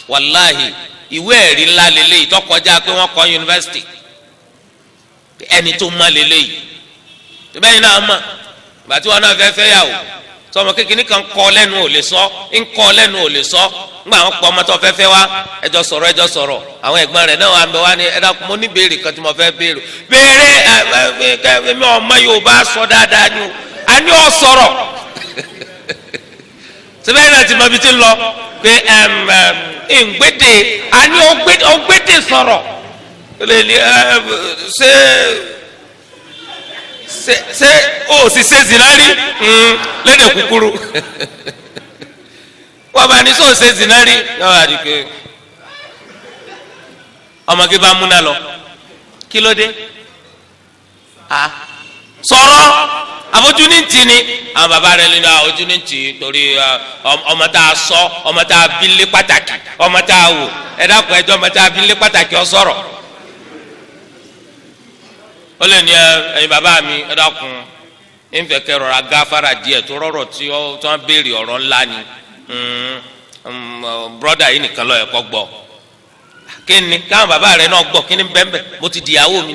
Wàláhì, ìwé ẹ̀rí ńlá lélẹ́yìí tó kọjá pé wọ́n kọ́ yunifásitì. Ẹni tó má lélẹ́yìí tó bẹ́ẹ̀ náà mọ̀. Ìgbà tí wọn náà fẹ́ fẹ́ yà wò, sọmọ kékeré kan kọ́ lẹ́nu ò lè sọ, ń kọ́ lẹ́nu ò lè sọ. Ńgbà àwọn pọ̀ ọmọ tó fẹ́ fẹ́ wá, ẹjọ́ sọ̀rọ̀, ẹjọ́ sọ̀rọ̀. Àwọn ẹ̀gbọ́n rẹ̀ náà wà ń bẹ wá ní, "Ẹ dákun, mo ní béèrè kan tí mo fẹ́ béèrè." "Béèrè." Ẹ ẹ ẹ mi ọmọ Yorùbá sọ dáadáa ni o. Àní ọ sọ̀rọ̀ síbẹ̀ náà ti mọ ibi tí ń lọ pé ẹm ẹm ǹgbédè. Àní ọgbédè sọ̀rọ̀ lè ní ẹ ṣé ṣe ṣe o sì ṣe zina rí lédè kúkúrú. Wọ́n bá ní sọ ṣe zina rí yọ̀ọ́ àdìgbé ọmọge bá múná lọ. Kí ló dé? A sọ̀rọ̀ àfojú ní tì ní àwọn bàbá rẹ̀ nínú àfojú ní tì, torí ọmọ tá a sọ, ọmọ tá a bí lé pàtàkì, ọmọ tá a wò. Ẹ dákun, ẹjọ́ ọmọ tá a bí lé pàtàkì ọ sọ̀rọ̀. Ó lè ní, "Ẹ̀yin bàbá mi, ẹ dákun, ń fẹ́ kẹ́ rọra gáfárà díẹ̀ tó rọrọ̀ tí wọ́n béèrè, ọ̀rọ̀ ńlá ni. Brọ́dà yìí nìkan ló yẹ kó gbọ́." Kí ni káwọn bàbá rẹ náà gbọ́? Kí ni bẹ́ẹ̀ mo ti di ìyàwó mi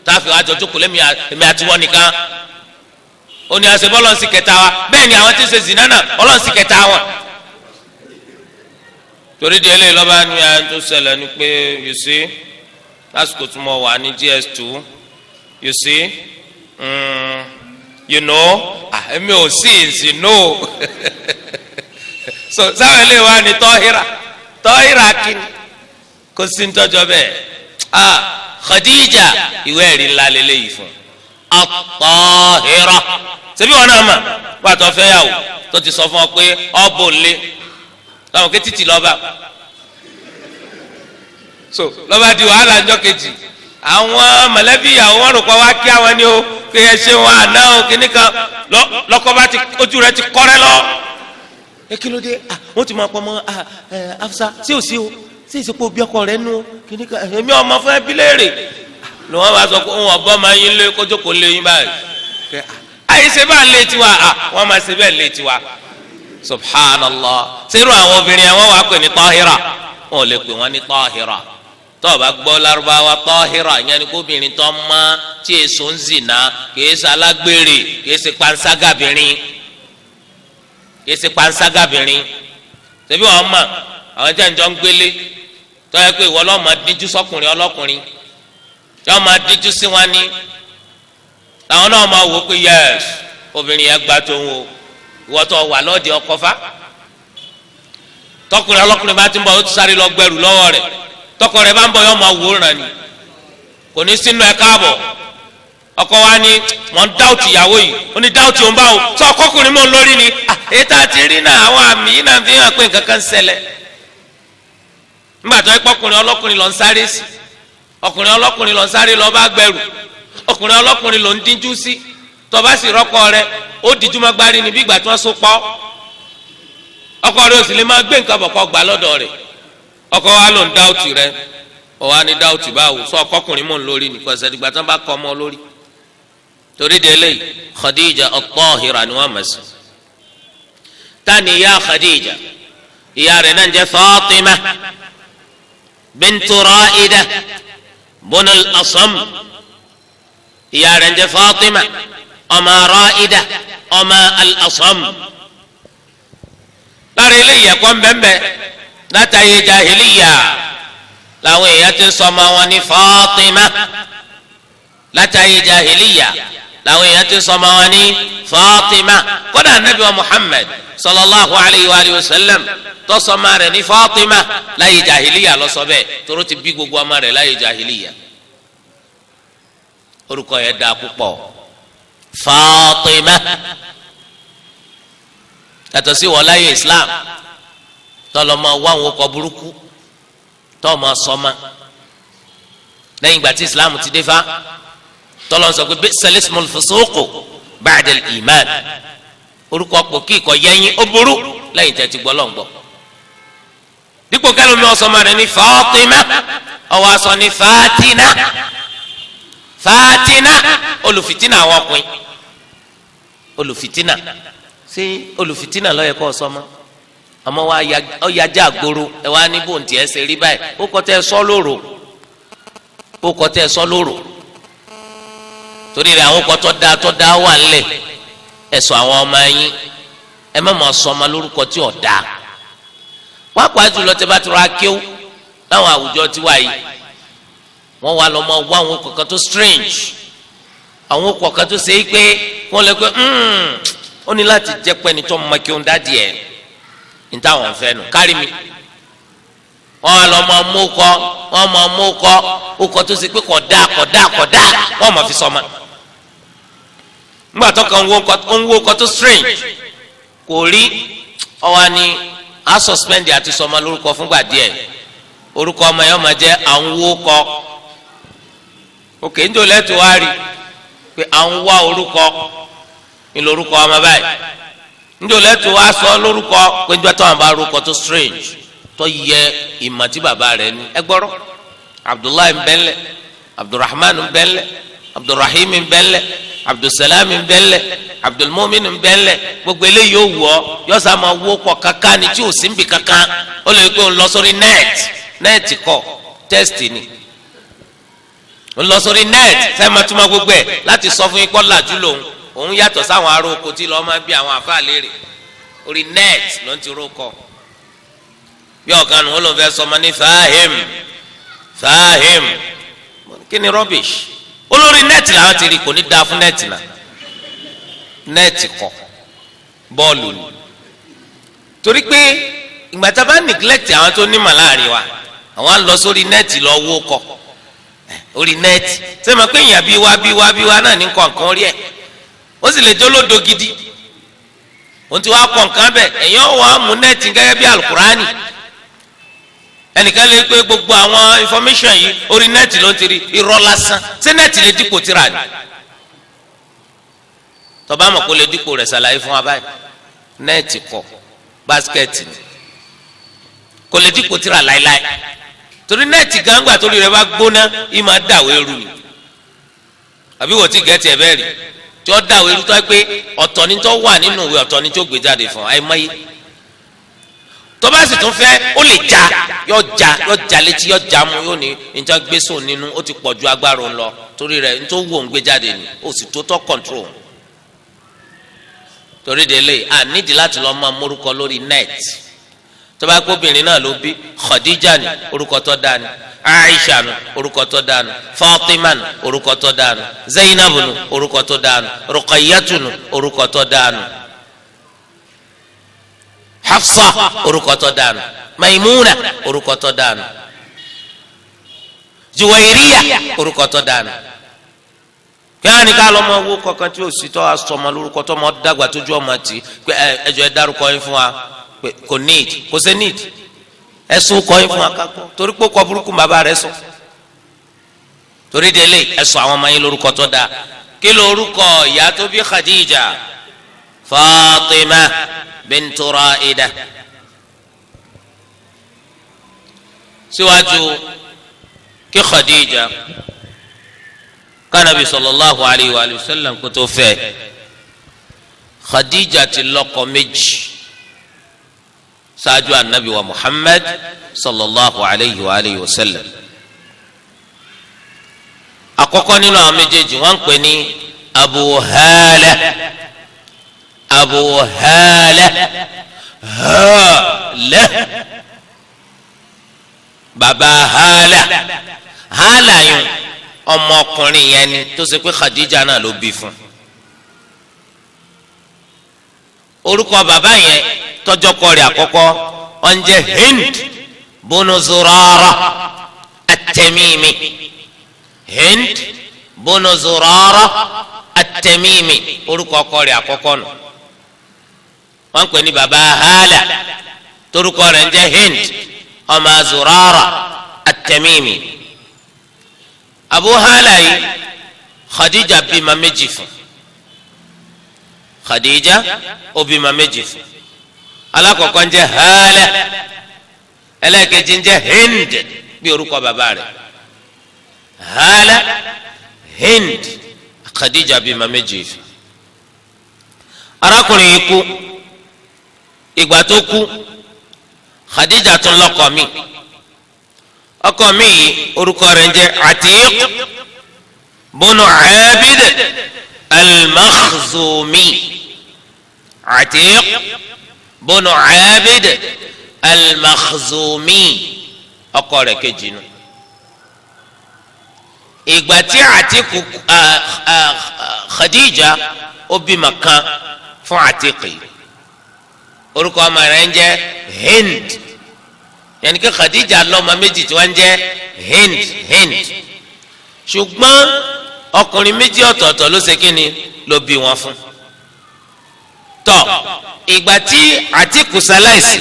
táàfin àjọ jókòó lẹ́mi èmi àti wọn nìkan. Ó ní àṣẹ bọ́lọ̀ sí kẹta wa. Bẹ́ẹ̀ ni àwọn tí ń ṣe zina náà, Ọlọ́run sì kẹta wọn. Torí di eléyìí, lọ́ba ní ayé tó ṣẹlẹ̀ ni pé, you see, lásìkò tí mo wà ní JS2, you see, èmi ò sí ìsìn no. So sáwọn eléyìí wà ní tọ́hírà tọ́hírà kìíní, kò sí ntọ́jọ́ bẹ́ẹ̀. Ah, Khadija, ìwé ẹ̀rí ńlá lélẹ́yìí fún at-tahira. Ṣebí wọn náà mà pàtó fẹ́yàwó tó ti sọ fún ọ pé ọ bò lé láwọn ké títì lọ́ba, so lọ́ba di wàhálà ńjọ́ kejì. Àwọn mọ̀lẹ́bí ìyàwó wọn rò pé wá kí àwọn ni o, kí ẹ ṣe wọn àná o, kíní kan lọ́kọ́ bá ti ojú rẹ ti kọ́rẹ́ lọ. Ẹ kí ló dé? Ah, wọ́n ti máa pọ̀ mọ́. Ah, ẹ Afsa, sí ò sí o, sí ìsìnkú bí ọkọ rẹ nù kíní kan? Èmi ọmọ fún ẹbí léèrè ni wọ́n bá sọ pé òun ọ̀bọ máa yín lé kójókòó lé yín báyìí. Àyè ṣe bá ń lé tiwa. Ah, wọ́n máa ṣe bẹ́ẹ̀ lé tiwa. Subhanallah! Sẹ́rù àwọn obìnrin yẹn, wọ́n wàá pè ní tọ́hírà? Wọn ò lè pè wọ́n ní tọ́hírà. Tó o bá gbọ́ Lárúbáwá, tọ́hírà yẹn ni kóbìnrin tó mọ́, tí èso ń zìnà, kìí ṣe alágbèrè, kìí ṣe panṣágàbìnrin, kìí ṣe panṣágàbìnrin. Ṣebí wọn mọ̀ àwọn jẹ́ ǹjọ́ ń gbélé tó yẹ pé ìwọ lọ́ọ́ máa díjú sọ́kùnrin ọlọ́kùnrin, tí wọ́n máa díjú sí wọn ní, làwọn náà máa wò ó pé yes, obìnrin yẹn gba tó ń wo ìwọ tó wà lọ́ọ̀dì ọkọ fa. Tọkùnrin ọlọ́kùnrin bá ti ń bọ̀, ó ti sáré lọ gbẹrù lọ́wọ́ rẹ̀. Tọkọ rẹ̀ bá ń bọ̀, yọ máa wò ó ràn ní, kò ní sínú ẹ káàbọ̀. Ọkọ wa ni wọ́n dáùtì ìyàwó yìí. Ó ní dáùtì òun báwo? Sọ ọkọkùnrin mọ̀ ń lórí ni èyí tá a ti rí náà, àwọn àmì yìí náà fi hàn pé nǹkan kan ń ṣẹlẹ̀. Nígbà tó ẹ pọkùnrin ọlọ́kùnrin lọ ń sáré sí, ọkùnrin ọlọ́kùnrin lọ ń sáré lọ bá gbẹrù, ọkùnrin ọlọ́kùnrin lọ ń díjú sí, tó bá sì rọ́kọ rẹ̀, ó díjú má gbárí ni bí ìgbà tí wọ́n so pọ́. Ọkọ rẹ̀ ò sì lè máa gbé nǹkan bọ̀ kọ́ gbà lọ́dọ̀ rẹ̀. Ọkọ wa ló ń dáùtì rẹ̀. Ọ wa ní dáùtì báwo? Sọ ọkọkùnrin mò ń lórí nìkan ẹsẹ̀ dìgbà tí wọ́n bá kọ́ ọmọ lórí. Torí délé, Khadija at-Tahira ni wọ́n mọ̀ sí. Tani ìyá Khadija? Ìyá rẹ̀ náà ń jẹ́ Fatima bintu Ra'ida bun al-Asam. Ìyá rẹ̀ ń jẹ́ Fatima ọmọ Ra'ida ọmọ al-Asam. Lára eléyìí, ẹ̀kọ́ mbẹ́mbẹ́ látàyè jahiliya làwọn èèyàn ti ń sọ ọmọ wọn ní Fatima. Látàyè jahiliya làwọn èèyàn ti ń sọ ọmọ wọn ní Fatima. Kódà anabi wa Muhammad sallallahu alayhi wa sallam tó sọ ọmọ rẹ̀ ní Fatima, láyé jahiliya ló sọ bẹ́ẹ̀, tóró ti bí gbogbo ọmọ rẹ̀ láyé jahiliya. Orúkọ yẹn dáa púpọ̀, Fatima. Yàtọ̀ sí wọ́n láyé Islam, tọ́lọ́mọ wá àwọn ọkọ̀ burúkú tọ́ọ̀mọ sọ́mà. Lẹ́yìn ìgbà tí Islam ti dé fa, tọ́lọ́ sọ pé bi'sal ismul fusuqu ba'da al-iman, orúkọ pò kí ìkọ̀ yẹ́yìn ó burú lẹ́yìn tẹ́ ti gbọ́ lọ́ngbọ́. Dípò kẹlòmí ọ̀sọ́mọ rẹ̀ ní Fatima, ọwọ́ aṣọ ní Fatina. Fatina, olùfìtínà àwọn ọkùnrin, olùfìtínà. Ṣé olùfìtínà ló yẹ kó sọmọ? Àmọ́ wa ọ̀yájà àgbòrò ẹ wá ní bòǹtì ẹ ṣe rí báyìí. Ó kọ́ tẹ́ ẹ sọ lóru, ó kọ́ tẹ́ ẹ sọ lóru. Torí rẹ̀, àwọn kọ́ tó dáa tó dáa wà ńlẹ̀. Ẹ sọ àwọn ọmọ yín, ẹ má mọ̀ sọ ọmọ lórúkọ tí ò dáa. Wọ́n pa jùlọ tẹ́ bá tura kíw láwọn àwùjọ tiwa yìí, wọ́n wá lọ́mọ wá àwọn kọ̀ọ̀kan tó strange, àwọn kọ̀ọ̀kan tó ṣe é pé wọ́n lè pé ó ní láti jẹ́ pé ẹni tó mọ kí ó ń dá díẹ̀ ní táwọn fẹ́ nù kárí mi. Wọ́n wá lọ́ mọ mú kọ́, wọ́n mọ mú kọ́ ó kọ́ tó ṣe pé kọ̀ dá kọ̀ dá kọ̀ dá, wọ́n mọ̀ fi sọ́mọ. Nígbà tó kàn ń wo kọ́ tó strange kò rí, ọwọ́ ni a suspend àti sọmọ lórúkọ fúngbà díẹ̀. Orúkọ ọmọ yẹn ọmọ jẹ́ àwọn wó kọ́. Òkè ń jò lẹ́tọ̀ wá rí pé à ń wá orúkọ ní lórúkọ ọmọ báyìí. Ń jò lẹ́tọ̀ wá sọ lórúkọ pé njọ́ táwọn bá orúkọ tó strange tó yẹ ìmọ̀ tí bàbá rẹ̀ ní. Ẹ gbọ́rọ̀, Abdullahi ń bẹ́ńlẹ̀, Abdulrahman ń bẹ́ńlẹ̀, Abdulrahim ń bẹ́ńlẹ̀, Abdulsalam ń bẹ́ńlẹ̀, Abdulmumin ń bẹ́ńlẹ̀. Gbogbo eléyìí ó wù ọ́, yọ́sà máa wó kọ kankan ni tí ò sí nbì kankan. Ó lè pé òun lọ sórí net. Net kọ Test ni. Ń lọ sórí net, sẹ́ẹ̀ máa túmọ̀ gbogbo ẹ̀ láti sọ fún yín kọ́ làjú lòun, òun yàtọ̀ sáwọn ará oko tí lọ́ọ́ máa bí àwọn àfa léèrè. Orí net ló ń ti rókọ. Bí ọ̀kan nù, ó lóun fẹ́ sọmọ ní Fahim. Fahim kí ni? Rubbish. Olórí net làwọn ti rí. Kò ní dáa fún net náà. Net kọ, bọ́ọ̀lù ni. Torí pé ìgbà tá a bá neglect àwọn tó nímọ̀ láàrin wa, àwọn á lọ sórí net lọ wó kọ orí net. Ṣé mo pé èèyàn bí wa bí wa bí wa náà ní kọ̀ọ̀kan rí ẹ̀, ó sì lè jólódo gidi. Òun ti wá kọ̀ọ̀kan bẹ̀, èèyàn wà á mú net gẹ́gẹ́ bí alukurani. Ẹnìkan lè pé gbogbo àwọn information yìí, orí net ló ń ti rí. Irọ́ lásán. Ṣé net lè dípò tíra ni? Tọba mọ̀ kó lè dípò rẹ̀, ṣàlàyé fún wa báyìí. Net kọ, basket ni. Kò lè dípò tíra láéláé, torí net gangba, torí rẹ̀ bá gbóná, yìí máa dàwé eru ni. Àbí wò tí gẹ̀ẹ́tì ẹ̀ bẹ́ẹ̀ rí tí ó dàwé eru, tó yẹ pé ọ̀tọ̀ ni tó wà nínú ìwé, ọ̀tọ̀ ni tó gbé jáde fún àìmọye. Tó bá sì tún fẹ́, ó lè já, yọ já, yọ já létí, yọ já mu, yóò ní níta gbé sóun nínú, ó ti pọ̀ ju agbára òun lọ. Torí rẹ̀, nítorí wò ń gbé jáde ni, ó sì tó tọ́ control. Torí délé, a nídìí láti lọ máa mórúkọ lórí net. Tó bá kóbìnrin náà ló bí, Khadija ni orúkọ tó dáa ni, Aisha nu orúkọ tó dáa nu, Fatima nu orúkọ tó dáa nu, Zainabu nu orúkọ tó dáa nu, Ruqayyatu nu orúkọ tó dáa nu, Hafsa orúkọ tó dáa nu, Maimuna orúkọ tó dáa nu, Juwairiya orúkọ tó dáa nu. Kí á ní ká lọ́mọ owó kankan tí o sì tọ́ asọmọ lórúkọ tó ọmọ dàgbà tójú ọmọ tì pé ẹjọ, ẹ dárúkọ yín fún wa. Pé kò need, kò sí need. Ẹ sún kọ yín fún wa ká gbọ́, torí pé kọ burúkú bàbá rẹ sọ. Torí délé, ẹ sọ àwọn ọmọ yín lórúkọ tó dáa. Kí lórúkọ ìyá tó bí Khadija? Fatima bintu Raida. Síwájú kí Khadija kánàbì sallallahu alayhi wa sallam kó tó fẹ́, Khadija ti lọ́kọ méjì ṣáájú anabi wa Muhammad sallallahu alayhi wa sallam. Àkọ́kọ́ nínú àwọn méjèèjì, wọ́n ń pè ní Abu Hala. Abu Hala, Hala, baba Hala. Hala yìí, ọmọkùnrin yẹn ni tó ṣe pé Khadija náà ló bí fún. Orúkọ bàbá yẹn tọjọkọ rẹ̀ àkọ́kọ́, ó ń jẹ́ Hind bunu Zurara at-Tamimi. Hind bunu Zurara at-Tamimi, orúkọ ọkọ rẹ̀ àkọ́kọ́ nù. Wọ́n ń pè ní baba Hala, torúkọ rẹ̀ ń jẹ́ Hind ọmọ Zurara at-Tamimi. Abu Hala yìí, Khadija bímọ méjì fún. Khadija ó bímọ méjì fún. Alákọ̀ọ́kọ́ ń jẹ́ Hala, ẹlẹ́ẹ̀kejì ń jẹ́ Hind, bí orúkọ bàbá rẹ̀. Hala, Hind, Khadija bímọ méjì fún. Arákùnrin yìí kú. Ìgbà tó kú, Khadija tún lọ́kọ mi. Ọkọ mi yìí, orúkọ rẹ̀ ń jẹ́ Atiq bunu Abid al-Makhzumi. Atiq bunu Abid al-Makhzumi, ọkọ rẹ̀ kejì nù. Ìgbà tí Atiq, Khadija ó bímọ kan fún Atiq yìí, orúkọ ọmọ rẹ̀ ń jẹ́ Hind. Yẹnni kí Khadija lọ́mọ méjì tí wọ́n ń jẹ́ Hind, Hind, ṣùgbọ́n ọkùnrin méjì ọ̀tọ̀ọ̀tọ̀ ló ṣe kí ni, ló bí wọn fún. Tọ́, ìgbà tí Atiku ṣaláìsí,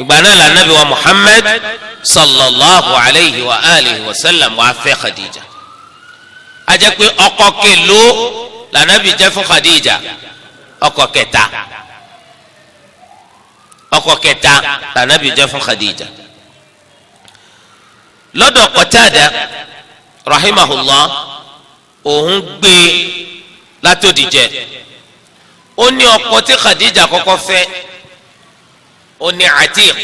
ìgbà náà la Nabi wa Muhammad sallallahu alayhi wa alihi wa sallam wá fẹ́ Khadija. A jẹ́ pé ọkọ kelo la Nabi jẹ́ fún Khadija? Ọkọ kẹta. Ọkọ kẹta la Nabi jẹ́ fún Khadija. Lọ́dọ̀ Qatada rahimahullah, òun gbé látòdìjẹ, ó ní ọkọ tí Khadija kọ́kọ́ fẹ́, ó ní Atiq.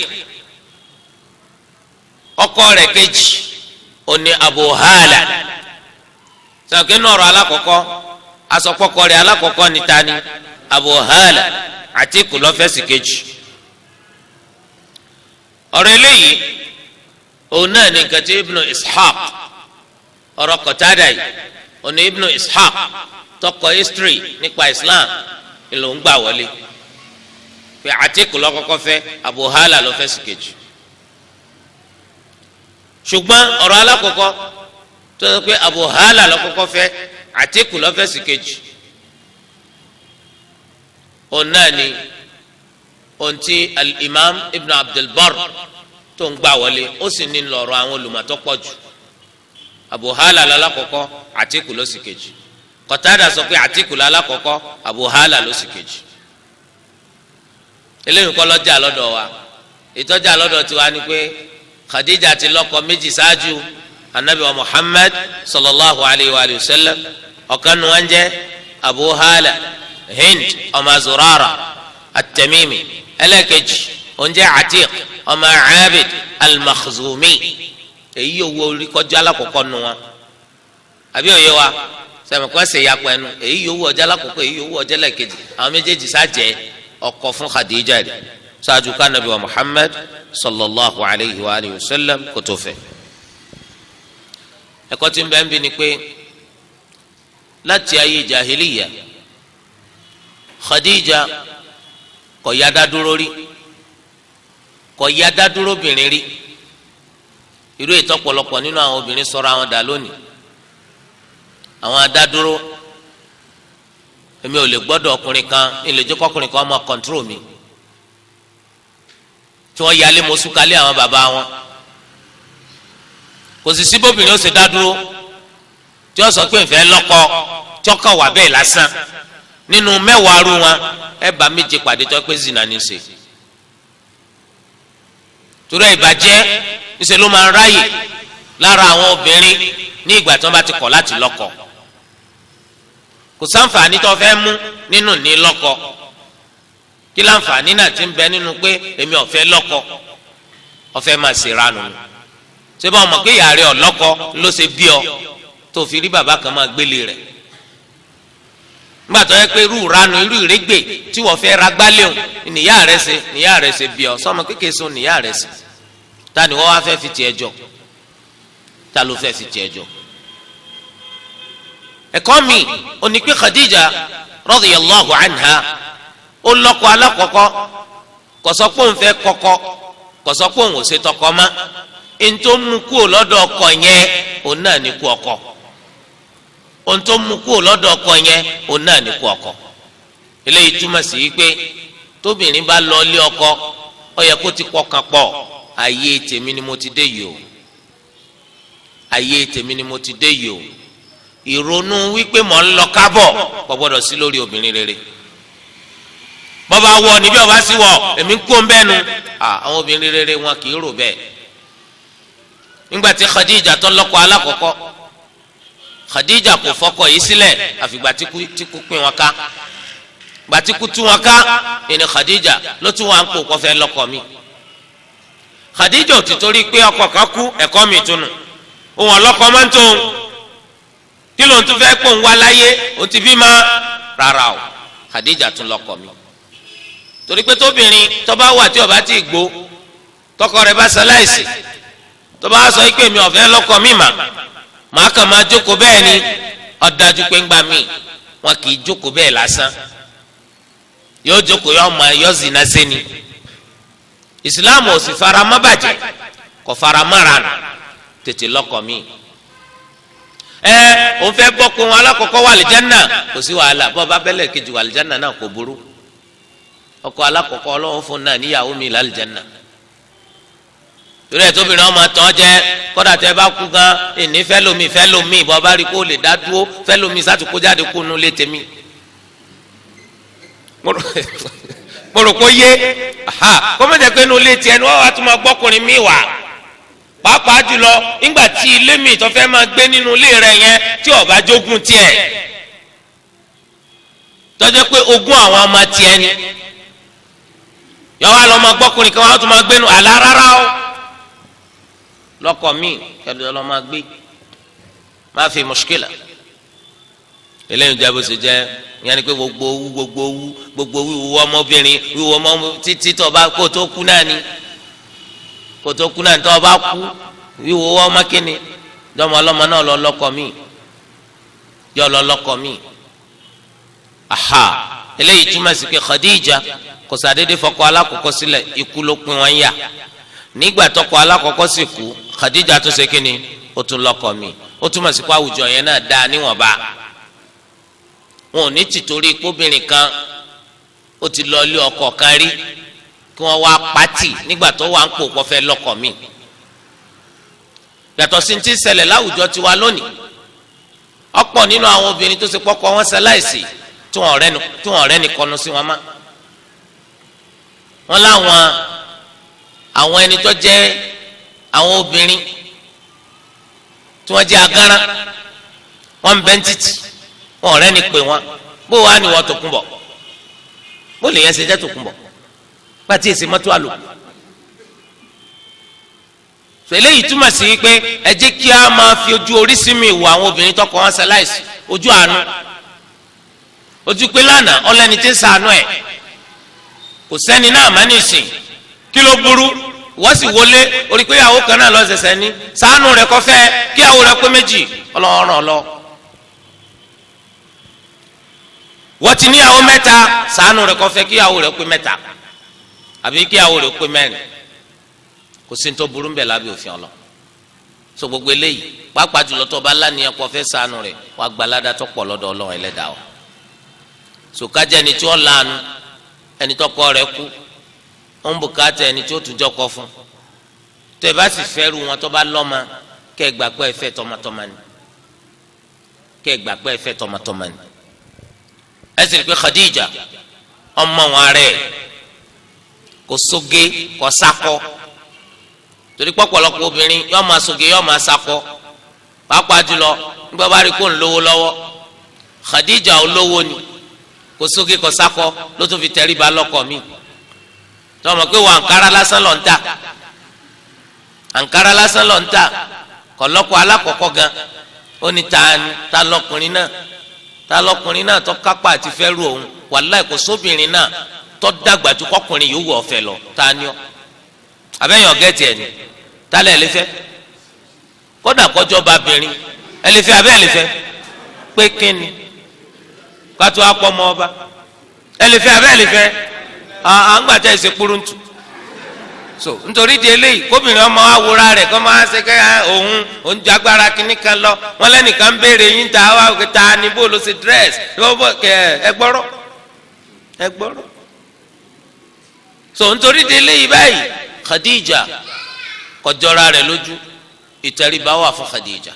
Ọkọ rẹ̀ kejì ó ní Abu Hala. Sọ̀kè nọ̀rọ̀ alákọ̀ọ́kọ́ asọ̀kọ́kọ́ rẹ̀ alákọ̀ọ́kọ́ ní tani? Abu Hala. Atiku ló fẹ́ sí kejì. Ọ̀rọ̀ eléyìí òun náà ní nǹkan tí Ibnu Ishaq, ọ̀rọ̀ Qatada yìí òun ní Ibnu Ishaq tọkọ history nípa Islam ló ń gbà wọlé pé Atiku ló kọ́kọ́ fẹ́, Abu Hala ló fẹ́ sí kejì. Ṣùgbọ́n ọ̀rọ̀ alákọ̀ọ́kọ́ tó sọ pé Abu Hala ló kọ́kọ́ fẹ́, Atiku ló fẹ́ sí kejì, òun náà ni ohun tí al-Imam Ibn Abdul Barr tó ń gbà wọlé, ó sì ní lọ́rọ̀ àwọn olùmọ̀tọ́ pọ̀ jù. Abu Hala lálákọ̀ọ́kọ́, Atiku ló sì kejì. Qatada sọ pé Atiku lálákọ̀ọ́kọ́, Abu Hala ló sì kejì. Eléyìí kọ́ lọ́jà lọ́dọ̀ wa. Ìtọ́jà lọ́dọ̀ tiwa ni pé Khadija ti lọ́kọ méjì ṣáájú anabi wa Muhammad sallallahu alayhi wa sallam. Ọ̀kan nu wọn jẹ́ Abu Hala Hind ọmọ Zurara at-Tamimi, ẹlẹ́kejì òun jẹ́ Atiq ọmọ Abid al-Makhzumi. Èyí yóò wo orí kọjá alákọ̀ọ́kọ́ nu wọn, àbí òye wa? Sẹ́mi kọ́ ṣe ìyapọ̀ ẹnu. Èyí yóò wú ọjọ́ alákọ̀ọ́kọ́, èyí yóò wú ọjọ́ lẹ́ẹ̀kejì, àwọn méjèèjì sájẹ́ ọkọ fún Khadija rẹ̀ ṣáájú ká nàbí wa Muhammad sallallahu alayhi wa alihi wa sallam kó tó fẹ́. Ẹ̀kọ́ tí ń bẹ ń bí ni pé láti ayé jahiliya, Khadija kò ya dá dúró rí, kò ya dá dúró obìnrin rí. Irú ètò ọ̀pọ̀lọpọ̀ nínú àwọn obìnrin sọ̀rọ̀ àwọn dà lónìí, àwọn adádúró. Èmi ò lè gbọ́dọ̀ ọkùnrin kan, ilé jẹ́ kọkùnrin kan máa control mi, tí wọ́n yálé mọ́súkálé àwọn bàbá wọn. Kò sì síbòbìnrin ó sì dá dúró tí wọ́n sọ pé nfẹ́ lọ́kọ tí wọ́n kàn wà bẹ́ẹ̀ lásán. Nínú mẹ́wàá rú wọn, ẹ bá méje pàdé tó pé zina ní í ṣe. Torí ìbàjẹ́ ńṣe ló máa ń ráyè lára àwọn obìnrin ní ìgbà tí wọ́n bá ti kọ̀ láti lọ́kọ. Kò sáǹfààní tó fẹ́ mú nínú ní lọ́kọ. Kí láǹfààní náà ti ń bẹ nínú pé èmi ò fẹ́ lọ́kọ? Ọ̀fẹ́ máa ṣe ránu ni. Ṣé bá ọmọ pé ìyá rẹ̀ ọ̀lọ́kọ ló ṣe bí ọ tó fi rí bàbá kan máa gbélé rẹ̀? Nígbà tó yẹ pé irú ìranu, irú ìrégbè tí wọ́n fẹ́ ragbálẹ̀ òun níyà rẹ̀ ṣe, níyà rẹ̀ ṣe bí ọ sọmọ kékeré sọ níyà rẹ̀ ṣe. Ta ni wọ́n wá fẹ́ fi tiẹ̀ jọ? Ta ló fẹ́ fi tiẹ̀ jọ? Ẹ̀kọ́ mi ò ní pé Khadija radiyallahu anha ó lọ́kọ alákọ̀ọ́kọ́, kò sọ pé òun fẹ́ kọ́kọ́, kò sọ pé òun ò ṣe tọkọ mọ́. Ntó mú kúrò lọ́dọ̀ ọkọ yẹn, òun náà ní kú ọkọ. Ohun tó mú kúrò lọ́dọ̀ ọkọ yẹn, òun náà ní kú ọkọ. Eléyìí túmọ̀ sí pé tóbìnrin bá lọ ilé ọkọ, ó yẹ kó ti pọkàn pọ̀: ayé tèmi ni mo ti dé yìí o, ayé tèmi ni mo ti dé yìí o. Ìrònú wípé mò ń lọ kábọ̀ kò gbọ́dọ̀ sí lórí obìnrin rere. Bọ́ba wọ níbí, ọba sí wọ, èmi ń kó ń bẹ́ẹ̀ nu. Àwọn obìnrin rere, wọn kì í rò bẹ́ẹ̀. Nígbà tí Khadija tó lọ́kọ alákọ̀ọ́kọ́, Khadija kò fọkọ yìí sílẹ̀ àfìgbà tí kú pín wọn ká. Gbà tí kú tú wọn ká ìní Khadija ló tún wọn kó kọfẹ́ lọ́kọ mi. Khadija ò ti torí pé ọkọ kan kú. Ẹ̀kọ́ mi tunu, òun ọlọ́kọ máa ń tó kí ló ń tún fẹ́ pò ń wá láyé, ó ti bí má rárá o. Khadija tún lọ́kọ mi torí pé tóbìnrin tó bá wà tí ó bá ti gbó, tọkọ rẹ̀ bá ṣaláìsí, tó bá sọ pé mi ò fẹ́ lọ́kọ mi mà, màá kàn máa jókòó bẹ́ẹ̀ ni, ó dájú pé ńgbà míì wọn kì í jókòó bẹ́ẹ̀ lásán. Yóò jókòó, yóò mọ yóò zina sẹ́ni. Ìsìláàmù ò sì fara mọ́ bàjẹ́, kò fara mọ́ra nù. Tètè lọ́kọ mi. Ẹ òun fẹ́ bọ́ kó wọn alákọ̀ọ́kọ́ wà lìjánà, kò sí wàhálà. Bọ́ bá bẹ́lẹ̀ kejì wà lìjánà náà, kò burú. Ọkọ alákọ̀ọ́kọ́, Ọlọ́run fún náà níyàwó mi lálìjánà. Torí ẹ̀ tóbìnrin ọmọ tán jẹ́ kọ́dà tẹ́ bá kú gan ìní fẹ́lómi fẹ́lómi. Ìbọn bá rí kó lè dá dúró, fẹ́lómi sátì kó jáde kó nu lé tèmi. Mo rò kó yé kọ́mọ̀jẹ̀ pé nu lé tiẹ̀ ni wọ́n wá tún máa gbọ́kùnrin mi wà, pàápàá jùlọ nígbà tí ilé mi tó fẹ́ máa gbé nínú ilé rẹ̀ yẹn tí ó bá jogún tiẹ̀, tọ́jú pé ogún àwọn ọmọ tiẹ̀ ni, yọ wá lọ́ máa gbọ́kùnrin kan wá tún máa gbénu àlá. Rárá o. Lọ́kọ míì kẹlẹ́ lọ́ máa gbé, má fi mushkila. Eléyìí jẹ́ bó ṣe jẹ́. Ìyẹn ni pé gbogbo owó, gbogbo owó, gbogbo wíwo ọmọbìnrin, wíwo ọmọ títí tó bá kó tó kú náà ni, kó tó kú náà ni. Tó bá kú, wíwo ọmọ kíni? Dọ́mọ ọlọ́mọ náà lọ lọ́kọ míì, yọ lọ lọ́kọ míì. Aha, eléyìí túmọ̀ sí pé Khadija kò sàdédé fọkọ alákọ̀ọ́kọ́ sílẹ̀. Ikú ló pín wọn yà. Nígbà tọkọ alákọ̀ọ́kọ́ sì kú, Khadija tún ṣe kíni? Ó tún lọ́kọ míì. Ó túmọ̀ sí pé àwùjọ yẹn náà dáa níwọ̀nba. Wọn ò ní tìtorí kóbìnrin kan ó ti lọ ilé ọkọ kan rí, kí wọ́n wá pátì nígbà tó wà ń pò kó fẹ́ lọ́kọ míì. Yàtọ̀ sí ti ṣẹlẹ̀ láwùjọ tiwa lónìí, ọ̀pọ̀ nínú àwọn obìnrin tó ṣe pọ́kọ wọn ṣaláìsí, tí wọ́n rẹ́ni kọnu sí wọn má. Wọ́n láwọn àwọn ẹni tó jẹ́ àwọn obìnrin tí wọ́n jẹ́ agárá, wọ́n ń bẹ́ ń títì, wọn ọ̀rẹ́ ni pè wọ́n. Bó wàá ní wọ́n Tòkunbọ̀, bó lè yẹn ṣe jẹ́ Tòkunbọ̀ pàtí èsì mọ́tò àlòkù? So eléyìí túmọ̀ sí pé ẹ jẹ́ kí a máa fi ojú oríṣi mi wo àwọn obìnrin tọkọ wọn ṣaláìsí, ojú àánú, ojú pé lánàá ọlẹ́ni tí ń ṣàánú ẹ̀, kò sẹ́ni náà má nìsín. Kí ló burú? Wọ́n sì wọlé orí pé ìyàwó kan náà lọ ṣẹ̀ṣẹ̀ ní, ṣàánú rẹ̀ kọfẹ́ kí ìyàwó rẹ̀ pé méjì. Ọlọ́run ọlọ́ wọ́n ti níyàwó mẹ́ta, ṣàánú rẹ̀ kọfẹ́ kí ìyàwó rẹ̀ pé mẹ́ta àbí kí ìyàwó rẹ̀ pé mẹ́rin. Kò sí ní tó burú ń bẹ̀ lábẹ́ òfin ọlọ. So gbogbo eléyìí, pàápàá jùlọ tó bá lánìyàn kó fẹ́ ṣàánú rẹ̀, wàá gba aládàá tó pọ̀ lọ́dọ̀ Ọlọ́run Ẹlẹ́dàá o. So kájá ẹni tí ó lànà, ẹni tó kọ́ rẹ̀ kú, ó ń bùkátà ẹni tí ó tún jọkọ fún. Tó ẹ bá sì fẹ́ ru wọn, tó bá lọ́mọ, kẹ́ ẹ gbà pé ẹ fẹ́ tọmọtọmọ ni, kẹ́ ẹ gbà pé ẹ fẹ́ tọmọtọmọ ni. Ẹ sì rí pé Khadija ọmọ wọn rẹ̀ kò sóge, kò sakọ, torí pọ̀pọ̀lọpọ̀ obìnrin yóò máa sóge, yóò máa sakọ, pàápàá jùlọ nígbà bá rí kó ń lówó lọ́wọ́. Khadija olówó ni, kò sóge, kò sakọ, ló tún fi tẹríba lọ́kọ mi. Tọmọ pé wọ àǹkárá lásán lọ ń tà, àǹkárá lásán lọ ń tà, kọlọ́kọ alákọ̀ọ́kọ́ gan. Ó ní ta ni, ta lọkùnrin náà, ta lọkùnrin náà tó kápá àti fẹ́ rú òun? Wàláì, kò sóbìnrin náà tó dàgbà ju kọkùnrin yòówù ọ̀fẹ́ lọ. Ta ni ọ? Abẹ́yẹn ọ̀gẹ́tì ẹ̀ ni tálẹ̀ ẹ̀ lè fẹ́? Kódà kọjọ́ bá bìnrin ẹ̀ lè fẹ́, abẹ́ ẹ̀ lè fẹ́ pé kíni kátó akpọ̀ ọmọ ọba ẹ̀ lè fẹ́, abẹ́ ẹ̀ lè fẹ́? À ń gbàtẹ́ ìṣe kúrúntù. So nítorí di eléyìí, kóbìnrin ọmọ awúra rẹ̀ kọ́ máa ṣe kẹ́ òun òun agbára kínní kan lọ. Wọn lẹ́nìkan béèrè yín ta wá ta ni, bó ló ṣe dress ẹ gbọ́rọ̀, ẹ gbọ́rọ̀. So nítorí di eléyìí báyìí, Khadija kọjọra rẹ̀ lójú, ìtẹríba wà fún Khadija.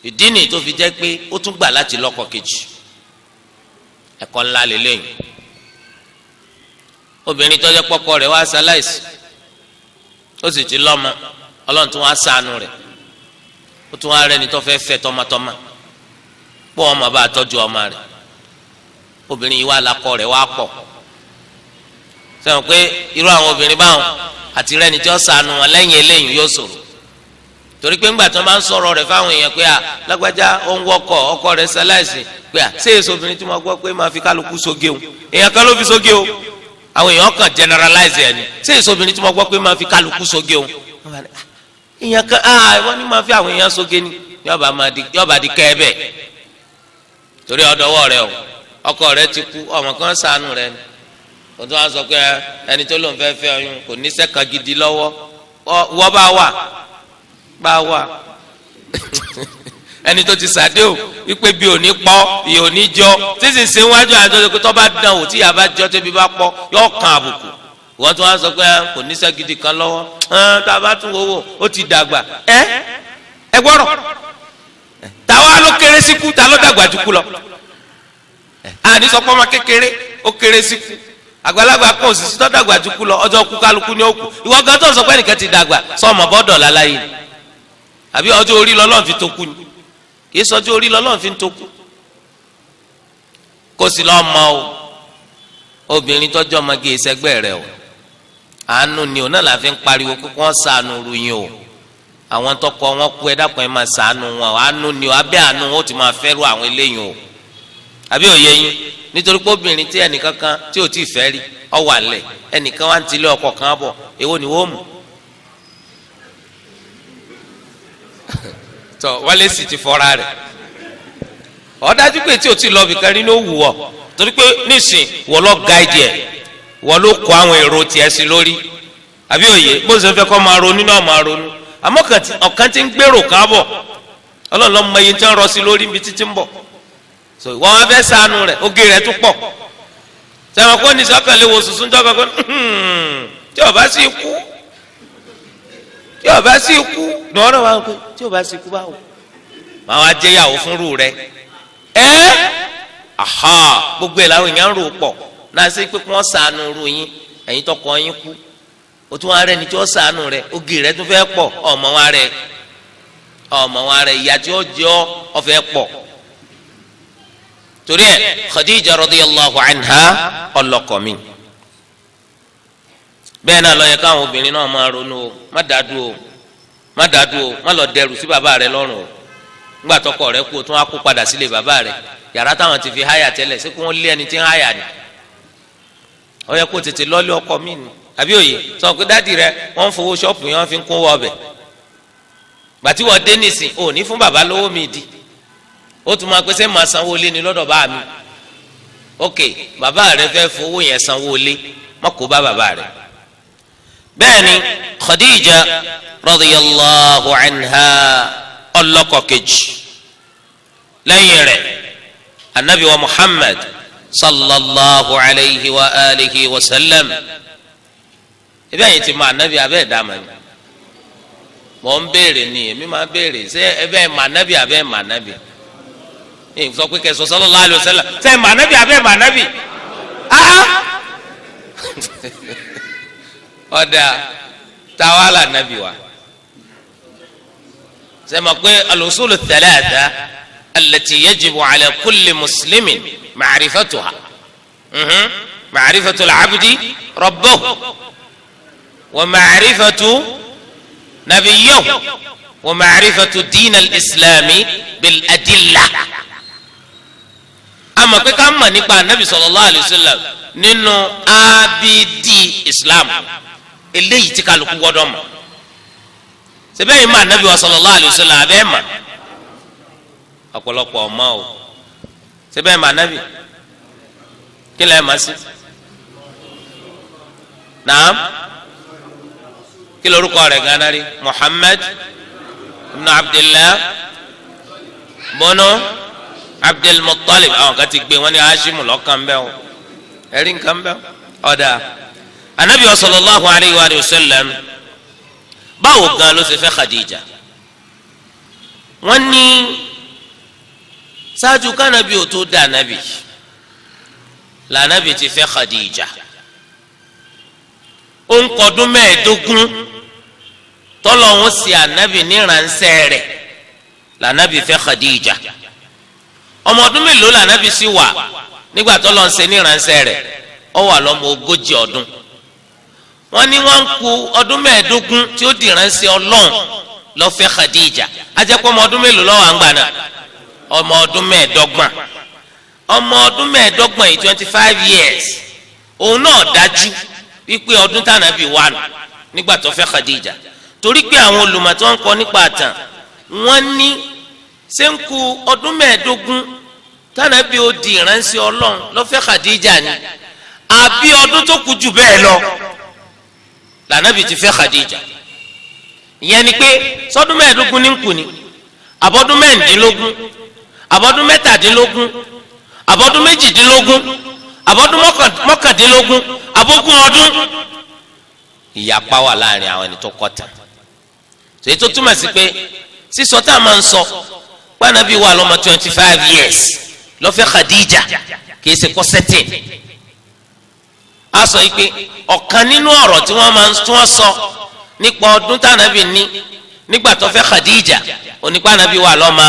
Ìdí nìyí tó fi jẹ́ pé ó tún gbà láti lọ́kọ kejì. Ẹ̀kọ́ ńlá lélẹ́yìn. Obìnrin tó jẹ́ pọ́kọ rẹ̀ wá ṣaláìsí, ó sì ti lọ́mọ, Ọlọ́run tún wá ṣàánú rẹ̀, ó tún wá rẹ́ni tó fẹ́ fẹ́ tọmọtọmọ, pọ́ ọmọ bá tọ́jú ọmọ rẹ̀. Obìnrin yìí wà lákọ rẹ̀ wá pọ̀. Sẹ́wọ̀n pé irú àwọn obìnrin báwọn àti rẹ́ni tí ó ṣàánú wọn lẹ́yìn eléyìí yóò ṣòro, torí pé ńgbà tí wọ́n bá ń sọ̀rọ̀ rẹ̀ fáwọn èèyàn pé à lágbájá ó ń wọkọ̀, ọkọ rẹ̀ ṣaláìsí, pé à ṣé èso obìnrin tí mo gbọ́ pé máa fi kálukú sóge o, èèyàn kan ló fi sóge o, àwọn èèyàn kan generalize ẹ ni, ṣé èso obìnrin tí mo gbọ́ pé máa fi kálukú sóge o, èèyàn kan wọ́n ní máa fi àwọn èèyàn sóge ni, yọba di kẹ́ ẹ bẹ́ẹ̀. Torí ọ̀dọ́wọ́ rẹ o, ọkọ rẹ ti kú, ọmọ kan ṣàánú rẹ ni. O tún wá sọ pé ẹni tó lóun fẹ́ fẹ́ ọyún kò ní sẹ́kàn gidi lọ́wọ́. Wọ́n bá wà bá wà ẹni tó ti sàdé o wípé bí òní pọ̀ ìyè òní jọ títí ṣe wájú àti ọjọ́ tó bá dán o, tí yà bá jọ, tẹ́bi bá pọ̀, yọ kàn àbùkù. Wọ́n tún wá sọ pé kò ní sẹ́ gidi kan lọ́wọ́. Tá a bá tún wò ó, ti dàgbà. Ẹ ẹ gbọ́rọ̀, táwa ló kéré síkú, ta ló dàgbà jù kú lọ? Àní sọ pé ọmọ kékeré ó kéré síkú, àgbàlagbà kan òsì tó dàgbà jù kú lọ. Ọjọ́ kú, kálukú ní ó kú. Ìwọ gan tó ń sọ pé ẹnìkan ti dàgbà, sọ ọmọ bọ́dọ̀ láláyé ni àbí ọjọ́ orí lọ́lọ́run fi tó kú ni? Kì í sọjọ́ orí lọ́lọ́run fi tó kú. Kó sì lọ́ọ́ mọ o, obìnrin tọ́jú ọmọge ìsẹ́gbẹ́ rẹ o, àánú ni o náà la fi ń pariwo kó wọ́n sànù ru yín o. Àwọn tọkọ wọn kú, ẹ dákun, ẹ máa ṣàánú wọn. Àánú ni o, abẹ́ àánú wọn ó ti máa fẹ́rù àwọn eléyìí o, àbí òye yín? Nítorí pé obìnrin tí ẹnìkan kan tí ò tí ì fẹ́ rí ọ wà lẹ̀, ẹnìkan wá ń tilé ọkọ kan bọ̀, èwo ni wọ́n mú? Tọ wálé sì ti fọra rẹ̀. Ọ dájú pé tí o ti lọ bìkan rí ló wù ọ, torí pé nísìn wọ́n lọ gáìdì ẹ̀, wọ́n ló kó àwọn èrò tiẹ̀ sí lórí, àbí òye? Bó ṣe fẹ́ kọ́ máa ronú náà máa ronú, àmọ́ ọ̀kan ti ń gbèrò káàbọ̀, Ọlọ́run ló mọ iye tí ń rọ sí lórí ibi títí ń bọ̀. So wọ́n wá fẹ́ ṣàánú rẹ̀, oge rẹ̀ tún pọ̀. Sẹ́wọ̀n kó ní sọ́kàn lè wo sùsùn jọ́ kankan tí ó bá sì kú, tí ó bá sì kú ní ọ̀rọ̀ wa kú, tí ó bá sì kú báwo máa wá jẹ́ ìyàwó fúnrú rẹ̀ ẹ́? Aha, gbogbo ẹ̀ làwọn èèyàn ń rò pọ̀ náà sí pé kí wọ́n ṣàánú ru yín. Ẹ̀yin tọkọ yín kú, o tún wá rẹ ní tí ó ṣàánú rẹ̀, oge rẹ̀ tún fẹ́ pọ̀, ọmọ wa rẹ̀, ọmọ wa rẹ̀, ìyá tí ó jẹ́ ọ fẹ́ pọ̀. Torí ẹ, Khadija radiyallahu anha ọlọkọ mi. Bẹ́ẹ̀ náà ló yẹ káwọn obìnrin náà máa ronú o. Má dàdú o, má dàdú o, má lọ dẹrù sí bàbá rẹ lọ́rùn o. Ńgbà tọkọ rẹ kú, o tún wá kó padà sílé bàbá rẹ, yàrá táwọn ti fi háyà tẹ́lẹ̀, ṣé kí wọ́n lé ẹni tí ń háyà ni? Ó yẹ kó tètè lọ́lé ọkọ mi ni, àbí òye? Sọ pé daddy rẹ, wọ́n ń fowó ṣọ́ọ̀pù yẹn, wọ́n fi ń kún wọ ọbẹ̀. Gbàtí wọ́n dé nísìn, ò ní fún bàbá lówó mi di, ó tún máa pèsè máa sanwó lé ní lọ́dọ̀ bá mi. Ok, bàbá rẹ fẹ́ fowó yẹn sanwó lé, má kó bá bàbá rẹ. Bẹ́ẹ̀ ni Khadija radiyallahu anha ọlọ́kọ kejì. Lẹ́yìn rẹ̀, anabi wa Muhammad sallallahu alayhi wa alihi wa sallam. Ebi àyìn ti mọ anabi abẹ́ ẹ̀ dá ma ni mọ̀ ń béèrè ni, èmi máa béèrè. Ṣé ẹ bẹ́ẹ̀ mọ anabi abẹ́ mọ anabi? Ní sọ pé kẹsàn sallallahu alaihi wasallam. Ṣé mọ anabi abẹ́ mọ anabi? Ah, ọ̀dà táwa là nàbì wa. Ṣé mọ̀ pé al-usulu thalatha allati yajibu ala kulli muslimin ma'rifatuha, ma'rifatu al-abdi rabbahu wa ma'rifatu nabiyyihi wa ma'rifatu din al-islami bil adilla. Àmọ́ pé ká mọ̀ nípa anabi sallallahu alayhi wa sallam nínú abidi islam, eléyìí tí kálukú gbọ́dọ̀ mọ̀. Sẹ́bẹ̀ yìí mọ̀ anabi wa sallallahu alayhi wa sallam abẹ́ mọ̀? Ọ̀pọ̀lọpọ̀ ọmọ o. Sẹ́bẹ̀ mọ̀ anabi? Kí lẹ́ẹ̀ mọ̀ sí? Naam, kí lorúkọ rẹ̀ gánà rí? Muhammad ibn Abdillah bọ́nà Abdul Muttalib. Àwọn kan ti gbé wọn ní Hashimu lọ́kàn bẹ́ẹ̀ o, ẹ̀rí nǹkan bẹ́ẹ̀. Ọ̀dà anabi sallallahu alayhi wa sallam, báwo gan ló ṣe fẹ́ Khadija? Wọ́n ní ṣáájú kánabi ò tó dá anabi lànàbì ti fẹ́ Khadija. Ó ń kọdún 15 tọ́lọ́hún sí anabi níranṣẹ́ rẹ̀ lànàbì fẹ́ Khadija. Ọmọ ọdún mélòó lànàbì sì wà nígbà tọ́lọ́ ń ṣe níranṣẹ́ rẹ̀? Ó wà lọ́mọ 40 ọdún. Wọ́n ní wọ́n ń ku ọdún 15 tí ó dìránṣẹ́ Ọlọ́run ló fẹ́ Khadija. Ajẹ́pọ̀ ọmọ ọdún mélòó lọ́wọ́ àǹgbà náà? Ọmọ ọdún 25. Ọmọ ọdún 25 yìí, 25 years, òun náà dájú wípé ọdún tànàbí wà nù nígbà tó fẹ́ Khadija, torí pé àwọn olùmọ̀ tó ń kọ nípa àtàn, wọ́n ní ṣé ń ku ọdún 15 tànàbí ó di ìránṣẹ́ Ọlọ́run ló fẹ́ Khadija ni, àbí ọdún tó kù jù bẹ́ẹ̀ lọ lànàbì ti fẹ́ Khadija? Ìyẹn ni pé sọdún 15 ní nkù ni, àbọ̀dún 16, àbọ̀dún 17, àbọ̀dún 18, àbọ̀dún 19, àbógún ọdún. Ìyapa wà láàrin àwọn ẹni tó kọ́ tán. Èyí tó túmọ̀ sí pé sísọ tá a máa ń sọ pàànàbí wà lọ́mọ 25 years ló fẹ́ Khadija, kì í ṣe kọ́ sẹ́tìn. A sọ yìí pé ọ̀kan nínú ọ̀rọ̀ tí wọ́n máa ń tí wọ́n sọ nípa ọdún tànàbí ní nígbà tó fẹ́ Khadija, onípànàbí wà lọ́mọ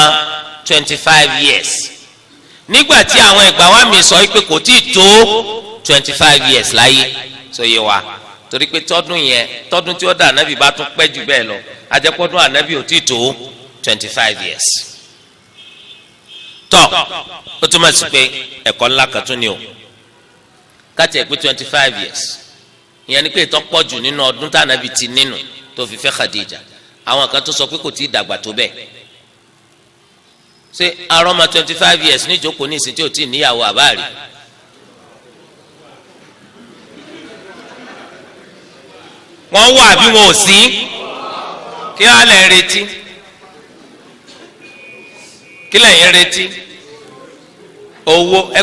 25 years, nígbà tí àwọn ìgbà wa mi sọ pé kò tí ì tó 25 years láyé. Sọ yé wa? Torí pé tọdún yẹn, tọdún tí ó dà ànábì bá tún pẹ́ jù bẹ́ẹ̀ lọ, ajẹ́pọ́dún ànábì ò tí tó 25 years. Tọ́, ó túmọ̀ sí pé ẹ̀kọ́ ńlá kan tún ni o. Káti ẹ̀ pé 25 years, ìyẹn ni pé ìtọ́ pọ̀ jù nínú ọdún tí ànábì ti nínú tó fi fẹ́ Khadija. Àwọn kan tó sọ pé kò tí ì dàgbà tó bẹ́ẹ̀. Ṣé arọ́mọ 25 years níjókòó ní ìsìn tí ò tí ì níyàwó àbáàrí? Wọ́n wà bí wọn ò sí, kí á lẹ̀ ń retí? Kí lẹ̀yin retí? Owó ẹ?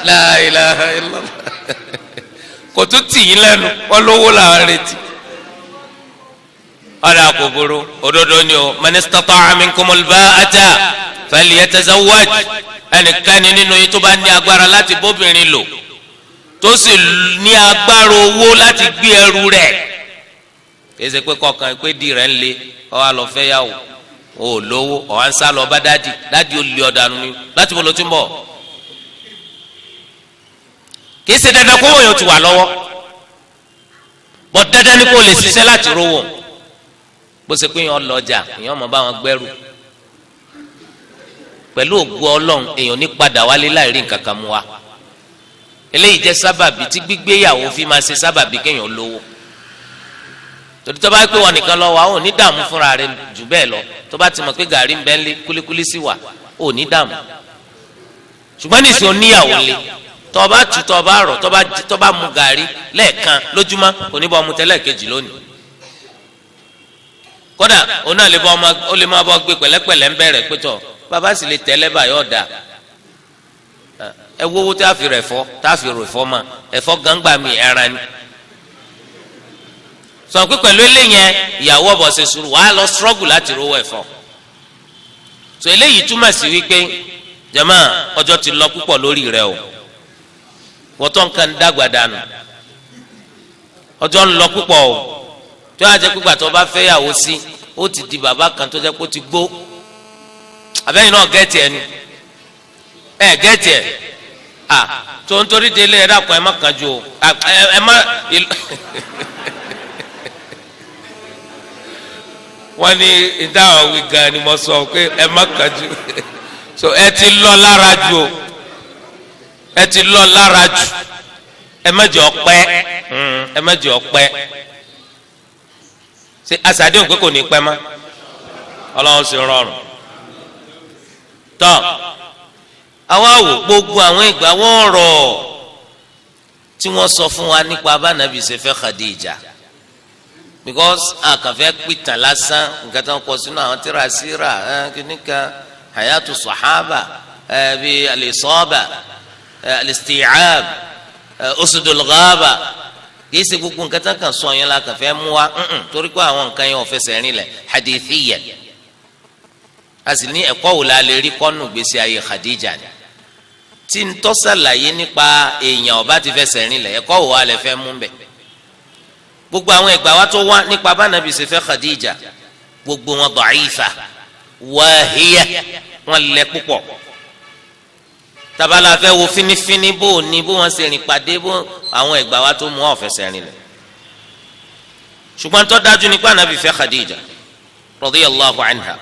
La ilaha illallah. Kò tún tì yín lẹ́nu, wọ́n lówó là ń retí. Ọ̀dà kò burú, òdodo ni o. Man istata'a minkumul ba'ata falyatazawwaj. Ẹnikẹ́ni nínú yín tó bá ní agbára láti bóbìnrin lò, tó sì ní agbára owó láti gbé ẹrù rẹ̀, kì í ṣe pé kọkàn pé di rẹ̀ ń le, ọ wá lọ fẹ́ yàwó, o lówó, ọ wá ń sá lọ bá daddy. Daddy ó lé ọ̀dànù ni láti bọ̀ ló ti ń bọ̀. Kì í ṣe dandan kó wọ́n yóò ti wà lọ́wọ́ bọ́, dandan ni kó lè ṣiṣẹ́ láti rówó. Bó ṣe pé èèyàn lọ ọjà, èèyàn mọ̀ bá wọn gbẹ́rù, pẹ̀lú ògo Ọlọ́run, èèyàn ní padà wálé láì rí nǹkan kan mú wa. Eléyìí jẹ́ sábàbí tí gbígbéyàwó fi máa ṣe sábàbí kéèyàn lówó, torí tó bá pé wọn nìkan lọ wà, ó ní dààmú fúnra rẹ̀ jù bẹ́ẹ̀ lọ. Tó bá ti mọ̀ pé gàrí ń bẹ ńlé, kúlíkúlí sí wà, ó ní dààmú. Ṣùgbọ́n nísìnyí, oníyàwó lé, tó bá tu, tó bá rọ̀, tó bá mu gàrí lẹ́ẹ̀kan lójúmọ́, oníbọ̀ mu tẹ́lẹ̀ kejì lónìí. Kódà òun náà lè bọ́ ọmọ, ó lè máa bọ́ gbé pẹ̀lẹ́pẹ̀lẹ́ ń bẹ̀rẹ̀ pé tọ̀ bàbá sì lè tẹ́lẹ̀ báyọ̀ ọ̀dà. Ẹ wówó tá a fi rẹ̀ fọ́, tá a fi rò fọ́ ma ẹ̀fọ́ gangba mi ẹran ni. Sọ pé pẹ̀lú eléyẹn, ìyàwó ọ̀bọ̀ ṣe sùúrù, wàá lọ struggle láti rówó ẹ̀fọ́. So eléyìí túmọ̀ sí wípé, jama, ọjọ́ ti lọ púpọ̀ lórí rẹ o. Wọ́tọ́ nǹkan dàgbà dànù, ọjọ́ ń lọ púpọ̀ o. Tó yà jẹ́ pípa tó bá fẹ́ yàwó sí, ó ti di bàbá kan tó jẹ́ pé ó ti gbó. Àbẹ́yìn náà gẹ́tì ẹ̀ ni ẹ̀ gẹ́tì ẹ̀ à tó ń torí délé. Ẹ̀ dàpọ̀, ẹ̀ má kánjú o, ẹ̀ má. Wọ́n ní ìdáhùn wí gan ni mo sọ pé ẹ má kánjú. So ẹ ti lọ lára jù o, ẹ ti lọ lára jù. Ẹ má jẹ́ ọpẹ́, ẹ má jẹ́ ọpẹ́. Ṣe àṣàdéhùn pé kò ní pẹ́ mọ́? Ọlọ́run sì rọrùn. Tọ́ àwọn àwò, gbogbo àwọn ìgbà wọn rọ̀ tí wọ́n sọ fún wa nípa abánabi ṣe fẹ́ Khadija, because àkànfẹ́ pìtàn lásán. Nǹkan tó ń kọ sínú àwọn tíra síra kìnnìkan, hayatu sahaba, bíi al-Isaba, al-Isti'ab, usudul ghaba, kìí ṣe gbogbo nǹkan tó kàn sọ yẹn la kàn fẹ́ mú wa, torí pé àwọn nǹkan yẹn ò fẹsẹ̀ rinlẹ̀ hadithiyyan. A sì ní ẹ̀kọ́ wò la lè rí kọ́nù gbèsè ayé Khadija ni tí ń tọ́sàlàyé nípa èèyàn ọba ti fẹsẹ̀ rinlẹ̀? Ẹ̀kọ́ wò wa lè fẹ́ mú bẹ̀? Gbogbo àwọn ẹgbàá wa tó wá nípa bá nàbì ṣe fẹ́ Khadija, gbogbo wọn da'ifa wàhíyà, wọn lẹ púpọ̀. Tabala fẹ́ wo finifini bó ní bó wọn ṣe rìn pàdé, bó àwọn ẹgbàá wa tó mú wọn fẹsẹ̀ rinlẹ̀. Ṣùgbọ́n tó dájú nípa nàbì fẹ́ Khadija radiyallahu anha,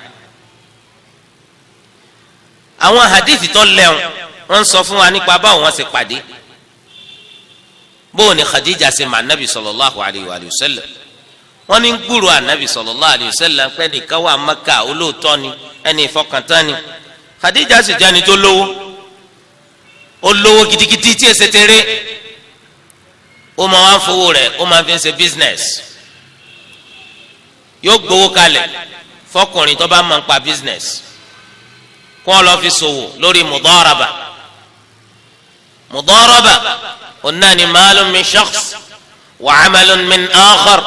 àwọn hadithi tó lẹ́wọ̀n, wọ́n sọ fún wa nípa báwo wọ́n ṣe pàdé, bóun ni Khadija ṣe mà anabi sallallahu alayhi wa sallam. Wọ́n ní gbúrò anabi sallallahu alayhi wa sallam pé nìkan wà Mẹ́kà, olóòótọ́ ni, ẹni ìfọkàntán ni. Khadija sì jẹ́ ẹni tó lówó, ó lówó gidigidi tí èsè tèrè. Ó máa wá ń fowó rẹ̀, ó máa fi ń ṣe business. Yóò gbowó kalẹ̀ fọkùnrin tó bá máa ń pa business, kó wọn lọ fi ṣòwò lórí mudaraba. Mudaraba onani maalun min shakhs wa amalun min akhar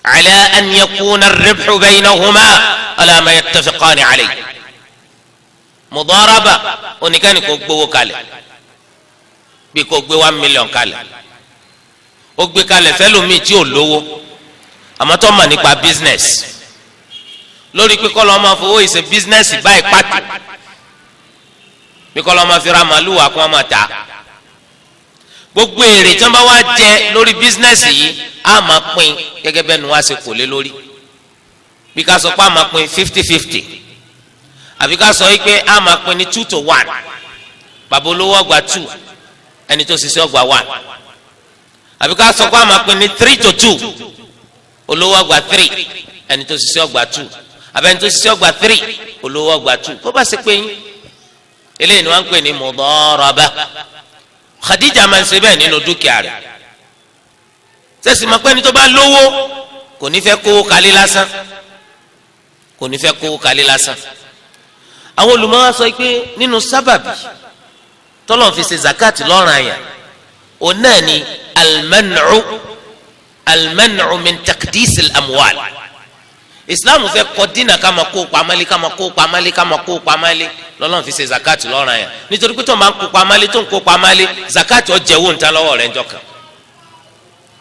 ala an yakuna ar-ribhu baynahuma ala ma yattafiqani alayhi. Mudaraba oníkànnì kò gbowó kalẹ̀, bí kò gbé 1 million kalẹ̀, ó gbé kalẹ̀ fẹ́lòmíì tí ò lówó àmọ́ tó mọ̀ nípa business, lórí pé kọ́ lọ́ọ́ máa fowó ìṣe business báyìí pàtó, bí kọ́ lọ́ọ́ máa fi ra màálù wá kó wọ́n máa tà. Gbogbo èrè tí wọ́n bá wá jẹ lórí business yìí, á máa pín gẹ́gẹ́ bẹ́ẹ̀ ni wọ́n á ṣe kò lé lórí. Bí ká sọ pé á máa pín 50-50, àbí ká sọ pé á máa pín ní 2 to 1, bàbá olówó ó gba 2, ẹni tó ṣiṣẹ́ ó gba 1, àbí ká sọ pé á máa pín ní 3 to 2, olówó ó gba 3, ẹni tó ṣiṣẹ́ ó gba 2, àbí ẹni tó ṣiṣẹ́ ó gba 3, olówó ó gba 2, bó bá ṣe pé yín. Eléyìí ni wọ́n ń pè ní mudaraba. Khadija máa ń ṣe bẹ́ẹ̀ nínú dúkìá rẹ̀. Sẹ́sì máa pẹ́ ní tó bá lówó, kò ní fẹ́ kówó kalẹ̀ lásán, kò ní fẹ́ kówó kalẹ̀ lásán. Àwọn olùmọ̀ wa sọ pé nínú sábàbí tọ́lọ̀ fi ṣe zakat lọ́ranyàn, òun náà ni alman'u min taqdis al-amwal. Islam fẹ́ kọ́ dínà ká máa kó pamálé, ká máa kó pamálé, ká máa kó pamálé. Lọ́lọ́run fi ṣe zakat lọ́ranyàn, nítorí pé tó máa ń kó pamálé, tó ń kó pamálé, zakat ó jẹ́wọ́ níta lọ́wọ́ rẹ̀ ńjọ́ kan,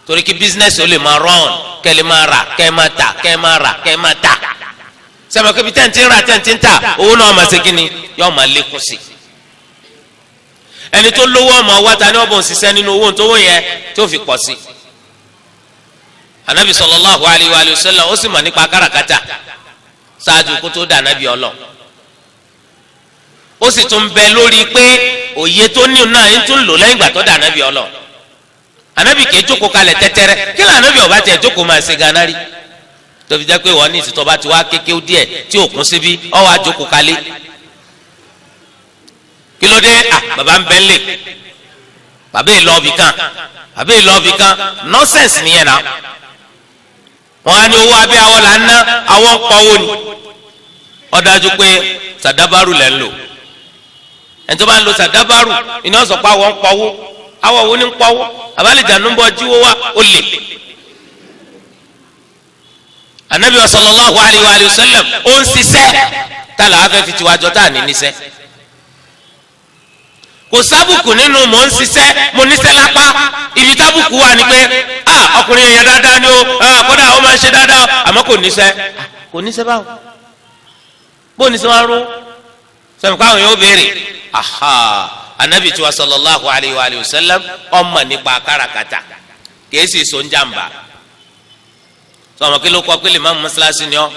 torí kí business ó lè máa run, kẹ́ lè máa rà, kẹ́ máa tà, kẹ́ máa rà, kẹ́ máa tà. Sẹ́mi kébi tẹ́ǹtì ń rà, tẹ́ǹtì ń tà, owó náà máa ṣe kíni? Yóò máa lékún sí. Ẹni tó lówó, ọmọ wa ta ni ọbọ̀n ṣiṣẹ́ nínú owó tó wó yẹn tó fi pọ̀ sí. Anabi sallallahu alayhi wa sallam, ó sì mọ̀ nípa káràkátà ṣáájú kó tó dà anabi ọlọ. Ó sì tún bẹ lórí pé òye tó ní náà ń tún lò lẹ́yìn ìgbà tó dà anabi ọlọ. Anabi kì í jókòó kalẹ̀ tẹ́tẹ́rẹ́. Kí ló anabi ọba tiẹ̀ jókòó máa ṣe gánà rí, tó fi jẹ́ pé wọ́n ní ìsìtọ́ bá ti wá kékeré díẹ̀ tí òkun síbí, ọ wá jókòó kalẹ̀? Kí ló dé? Ah, bàbá ń bẹ́ ń lè, bàbá yìí lọ́ọ̀bì kan, bàbá yìí lọ́ọ̀bì kan. Nonsense nìyẹn náà. Wọ́n á ní owó abẹ́ awọ là ń ná, àwọn ń pọ̀wó ni. Ó dájú pé sàdábàrù lẹ́ ń lò. Ẹni tó bá ń lo sàdábàrù iná sọ pé àwọn ń pọ̀wó. Awọ wo ni ń pọ̀wó? Àbálẹ̀jà ń bọ̀ jíwó wá, ó lè. Anabi sallallahu alayhi wa sallam, ó ń ṣiṣẹ́. Tá là á fẹ́ fi tiwájọ́ tá à ní níṣẹ́? Kò sábùkù nínú mò ń ṣiṣẹ́, mo níṣẹ́ lápá. Ibi tábùkù wà ní pé, ah, ọkùnrin yẹn dáadáa ni ó, ah, kódà ó máa ń ṣe dáadáa, àmọ́ kò níṣẹ́. Kò níṣẹ́ báwo? Bó níṣẹ́ wá rú sẹ́mi kó àwọn yóò béèrè. Aha, anabi tiwa sallallahu alayhi wa sallam, ọmọ nípa káràkátà, kìí sì so ń jàmbá. Sọmọ kí ló kọ pé lè má mú mọ́sálásí ni ọ́?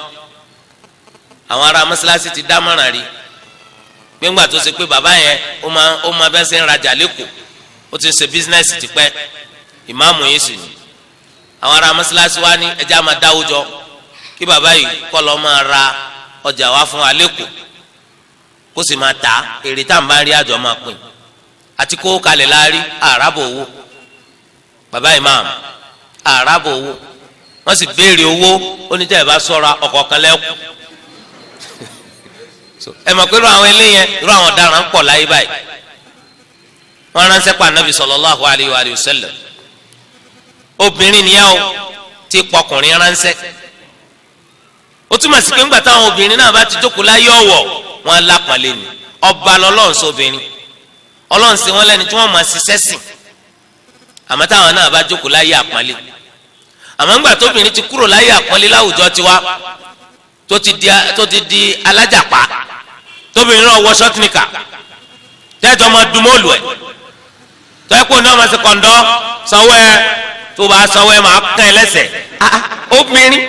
Àwọn ará mọ́sálásí ti dámọ̀ràn rí gbẹ́ngbà tó ṣe pé bàbá yẹn, ó máa bẹ́ẹ̀ ṣe ń rajà lẹ́kọ̀ọ́, ó ti ń ṣe business tipẹ́, ìmáàmù yìí sì ni. Àwọn ará mọ́sálásí wa ní ẹjẹ́ á máa dáwó jọ kí bàbá yìí kọ́ lọ́ máa ra ọjà wá fún wa lẹ́kọ̀ọ́, kó sì máa tà, èrè tá à ń bá rí, àjọ máa pín. Àti kó kalẹ̀ láàrí àràbò owó bàbá ìmáàmù, àràbò owó. Wọ́n sì béèrè owó, oníjà ìbá sọ́ra ọ̀kọ̀ọ̀kan lẹ́kù. Ẹ mọ̀ pé irú àwọn eléyẹn, irú àwọn ọ̀daràn ń pọ̀ láyé báyìí. Wọ́n ránṣẹ́ pa anabi sallallahu alayhi wa sallam. Obìnrin nìyẹn o ti pọkùnrin ránṣẹ́. Ó túmọ̀ sí pé ńgbà táwọn obìnrin náà bá ti jókòó láyé ọ̀wọ̀, wọn lápàlẹ́ ni. Ọba lọ́lọ́run sóbìnrin, Ọlọ́run sí wọn lẹ́ni tí wọ́n máa ṣiṣẹ́ sìn. Àmọ́ táwọn náà bá jókòó láyé àpọ́nlé, àmọ́ ńgbà tóbìnrin ti kúrò láyé àpọ́nlé láwùjọ tiwa, tó ti di alájàpá, tóbìnrin náà wọ short knicker, tẹ́jọ́ máa dùn mọ́ọ̀lù ẹ̀, tọ́yẹ́ ní ọmọ sí kọ̀ǹdọ́ sanwó ẹ, tó bá sanwó ẹ, máa kàn ẹ lẹ́sẹ̀. Obìnrin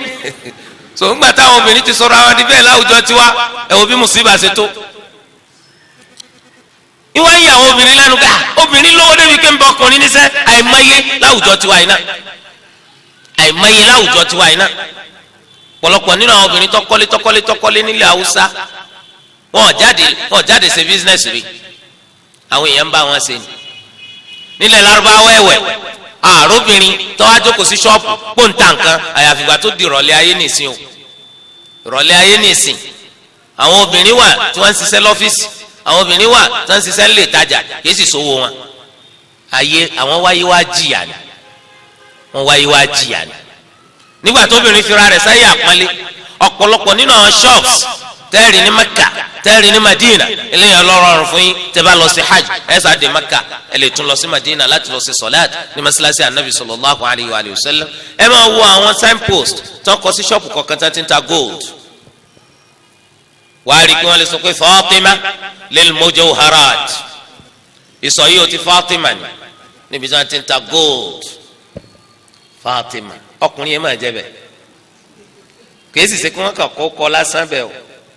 so, ńgbà táwọn obìnrin ti sọ̀rọ̀ àwọn adibẹ́ láwùjọ tiwa, ẹ wo bí mùsíbà ṣe tó. Ìwọ́n ń yà àwọn obìnrin lẹ́nu ká obìnrin lówó débi pé ń bọ ọkùnrin níṣẹ́. Àìmọye láwùjọ tiwa yìí náà, àìmọye láwùjọ tiwa yìí náà. Pọ̀lọpọ̀ nínú àwọn obìnrin tọkọ́lé, tọkọ́lé, tọkọ́lé nílẹ̀ Haúsá, wọn ò jáde ṣe business rí. Àwọn èèyàn ń bá wọn ṣe ni. Nílẹ̀ Lárúbáwá ẹ̀wẹ̀, àròbìnrin tó wá jókòó sí ṣọ́ọ̀pù pòǹtà nǹkan, àyàfìgbà tó di ìrọ̀lẹ́ ayé nìsín o. Ìrọ̀lẹ́ ayé nìsín, àwọn obìnrin wà tí wọ́n ń ṣiṣẹ́ lọ́fíìsì, àwọn obìnrin wà tí wọ́n ń ṣiṣẹ́ nílé ìtajà, kìí sì sówó wọn. Ayé àwọn wáyé wá jìyà ni, wọ́n wáyé wá jìyà ni. Nígbà tó obìnrin fira rẹ̀ sáyé àpọ́nlé, ọ̀pọ̀lọpọ̀ nínú àwọn shops tẹ́ẹ̀rì ní Mẹ́kà, tẹ́ẹ̀rì ní Madina, eléyìí ọlọ́rọ̀ọ̀rùn fún yín. Tẹ́ bá lọ sí hajj, ẹ sá dé Mẹ́kà, ẹ lè tún lọ sí Madina láti lọ sí sọláàt ní masalasi anabi sallallahu alayhi wa sallam. Ẹ máa wo àwọn signpost tó kọ sí ṣọ́ọ̀pù kọ̀ọ̀kan tó ti ń ta gold, wàá rí i pé wọ́n lè sọ pé Fatima lil mujawharat, ìsọ̀ yìí ó ti Fatima ni. Níbi tí wọ́n ti ń ta gold, Fatima. Ọkùnrin yẹn máa jẹ bẹ́ẹ̀, kìí sì ṣe kí wọ́n kàn kó kọ́ lásán bẹ́ẹ̀ o.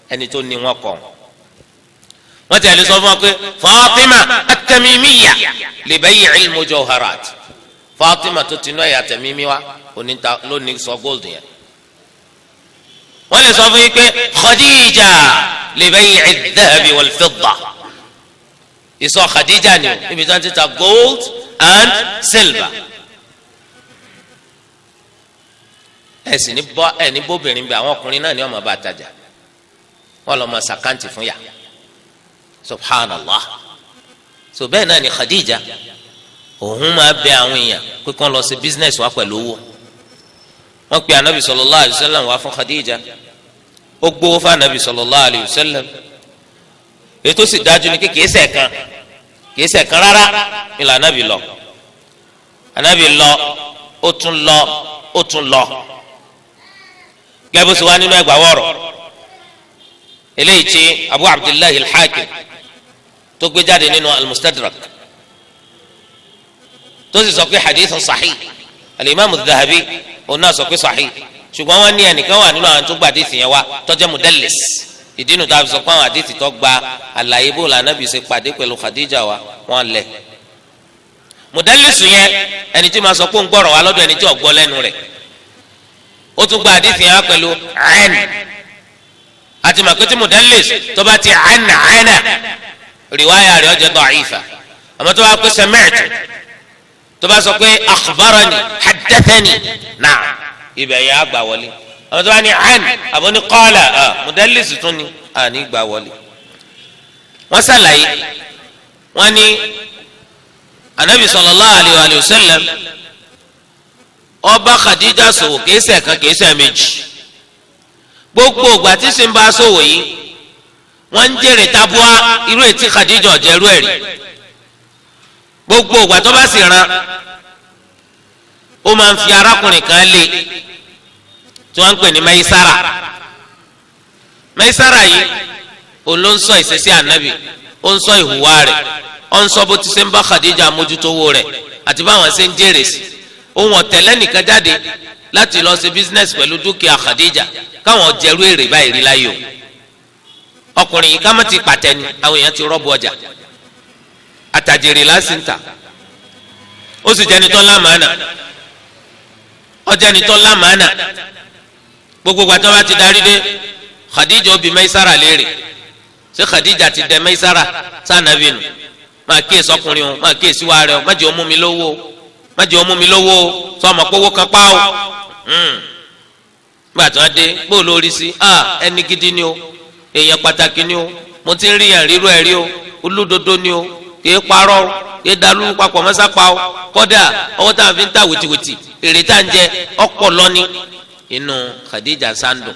Ẹni tó ní wọn kọ́, wọ́n ti ẹ̀ lè sọ fún wa pé Fatima at-Tamimiyya li bay'il mujawharat, Fatima tó ti nú ẹ̀yà Tamimi wa oníta lónìí sọ gold yẹn. Wọ́n lè sọ fún yín pé Khadija li bay'i adh-dhahabi wal-fidda, ìsọ Khadija ni o, níbi tí wọ́n ti ta gold and silver. Ẹ sì ní bọ́ ẹ ní bóbìnrin bí àwọn ọkùnrin náà ní ọmọ bá tajà, wọ́n lọ mọ sàkáǹtì fún yà. Subhanallah. So bẹ́ẹ̀ náà ni Khadija, òun máa bẹ àwọn èèyàn pé kí wọ́n lọ sí business wa pẹ̀lú owó. Wọ́n pe anabi sallallahu alayhi wa sallam wá fún Khadija, ó gbowó fún anabi sallallahu alayhi wa sallam. Ètò sì dájú ni kìí ṣe kan, kìí ṣe kan rárá ni là anabi lọ. Anabi lọ, ó tún lọ, ó tún lọ. Gẹ́gẹ́ bó ṣe wá nínú ẹgbàá wọ̀rọ̀ eléyìí tí Abu Abdullahi al-Hakim tó gbé jáde nínú al-Mustadrak, tó sì sọ pé hadithun sahih, al-Imam al-Dhahabi òun náà sọ pé sahih, ṣùgbọ́n wọ́n ní ẹnìkan wà nínú àwọn tó gba àdìsí yẹn wá tó jẹ́ mudallis. Ìdí nu tá a fi sọ pé àwọn àdìsí tó gba àlàyé bó la Ànábì ṣe pàdé pẹ̀lú Khadija wa wọ́n lẹ̀. Mudallis yẹn, ẹni tí ma sọ pé ń gbọ́rọ̀ wá lọ́dọ̀ ẹni tí ò gbọ́ lẹ́nu rẹ̀, ó tún gba àdìsí yẹn wá pẹ̀lú ẹn àti màkìtì. Mudallis tó bá ti ẹn ẹnà, riwaya rẹ̀ ó jẹ́ da'ifa. Àmọ́ tó bá pé sami'tu, tó bá sọ pé akhbarani, haddathani, náà ibẹ̀ yẹn àgbà wọlé. Àwọn tó bá ní àn àbọ̀ ní qala, mudallis tún ní àní gbà wọlé. Wọ́n sàlàyé, wọ́n ní anabi sallallahu alayhi wa sallam ó bá Khadija ṣòwò kìí ṣe kan, kìí ṣe méjì. Gbogbo ìgbà tí sì ń bá ṣòwò yìí, wọ́n ń jèrè tabua irú ètí Khadija ọ̀jẹ̀rú ẹ̀rí. Gbogbo ìgbà tó bá sì ran, ó máa ń fi arákùnrin kan lé tí wọ́n ń pè ní Maisara. Maisara yìí, òun ló ń sọ ìṣesí ànábì, ó ń sọ ìhùwà rẹ̀, ó ń sọ bó ti ṣe ń bá Khadija mójútó owó rẹ̀ àti báwọn ṣe ń jèrè sí. Òun ọ̀tẹ̀lẹ́ nìkan jáde láti lọ ṣe business pẹ̀lú dúkìá Khadija káwọn jẹrú èrè báyìí rí láyò. Ọkùnrin yìí ká má ti pàtẹ ni àwọn èèyàn ti rọ́bù ọjà àtàjèrè lásìntà. Ó sì jẹni tó lámàánà, ọjẹni tó lámàánà. Gbogbo gbàtọ́ bá ti darí dé, Khadija ó bi Maisara léèrè, ṣé Khadija ti dẹ Maisara sànàbí nù? Máa kíyèsí ọkùnrin o, máa kíyèsí wa rẹ o, má jẹ́ ó mú mi lówó o, má jẹ́ ó mú mi lówó o, sọ ọmọ kówó kan pa o. Gbà tí wọ́n dé, bó lórí sí ẹni gidi ni o, èèyàn pàtàkì ni o, mo ti ń rí yàn rírú ẹ̀ rí o, olódodo ni o, kìí parọ́ o, kìí dalú papọ̀ mọ́sápá o, kọ́dà ọwọ́ tá a fi ń ta wìtìwìtì, èrè tá à ń jẹ ọ̀pọ̀ lọ́ni. Inú Khadija sando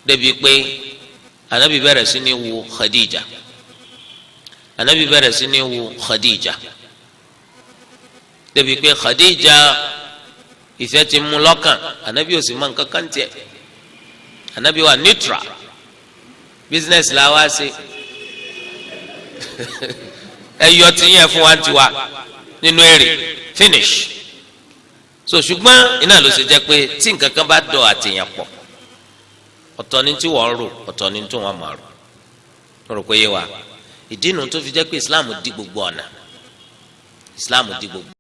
débi pé anabi bẹ̀rẹ̀ sí ní wo Khadija, anabi bẹ̀rẹ̀ sí ní wo Khadija débi pé Khadija ìfẹ́ ti mú lọ́kàn. Anabi ò sì mọ nǹkan kan tiẹ̀, anabi wà neutral. Business la wá sí, ẹ yọ tí yẹn fún wa tiwa nínú èrè, finish. So ṣùgbọ́n iná ló ṣe jẹ́ pé tí nǹkan kan bá dọ̀ àtìyàn pọ̀, ọ̀tọ̀ ni tí wọ́n rò, ọ̀tọ̀ ni tí wọ́n máa rò. Rò pé yé wa. Ìdí nu tó fi jẹ́ pé Islam di gbogbo ọ̀nà, Islam di gbogbo.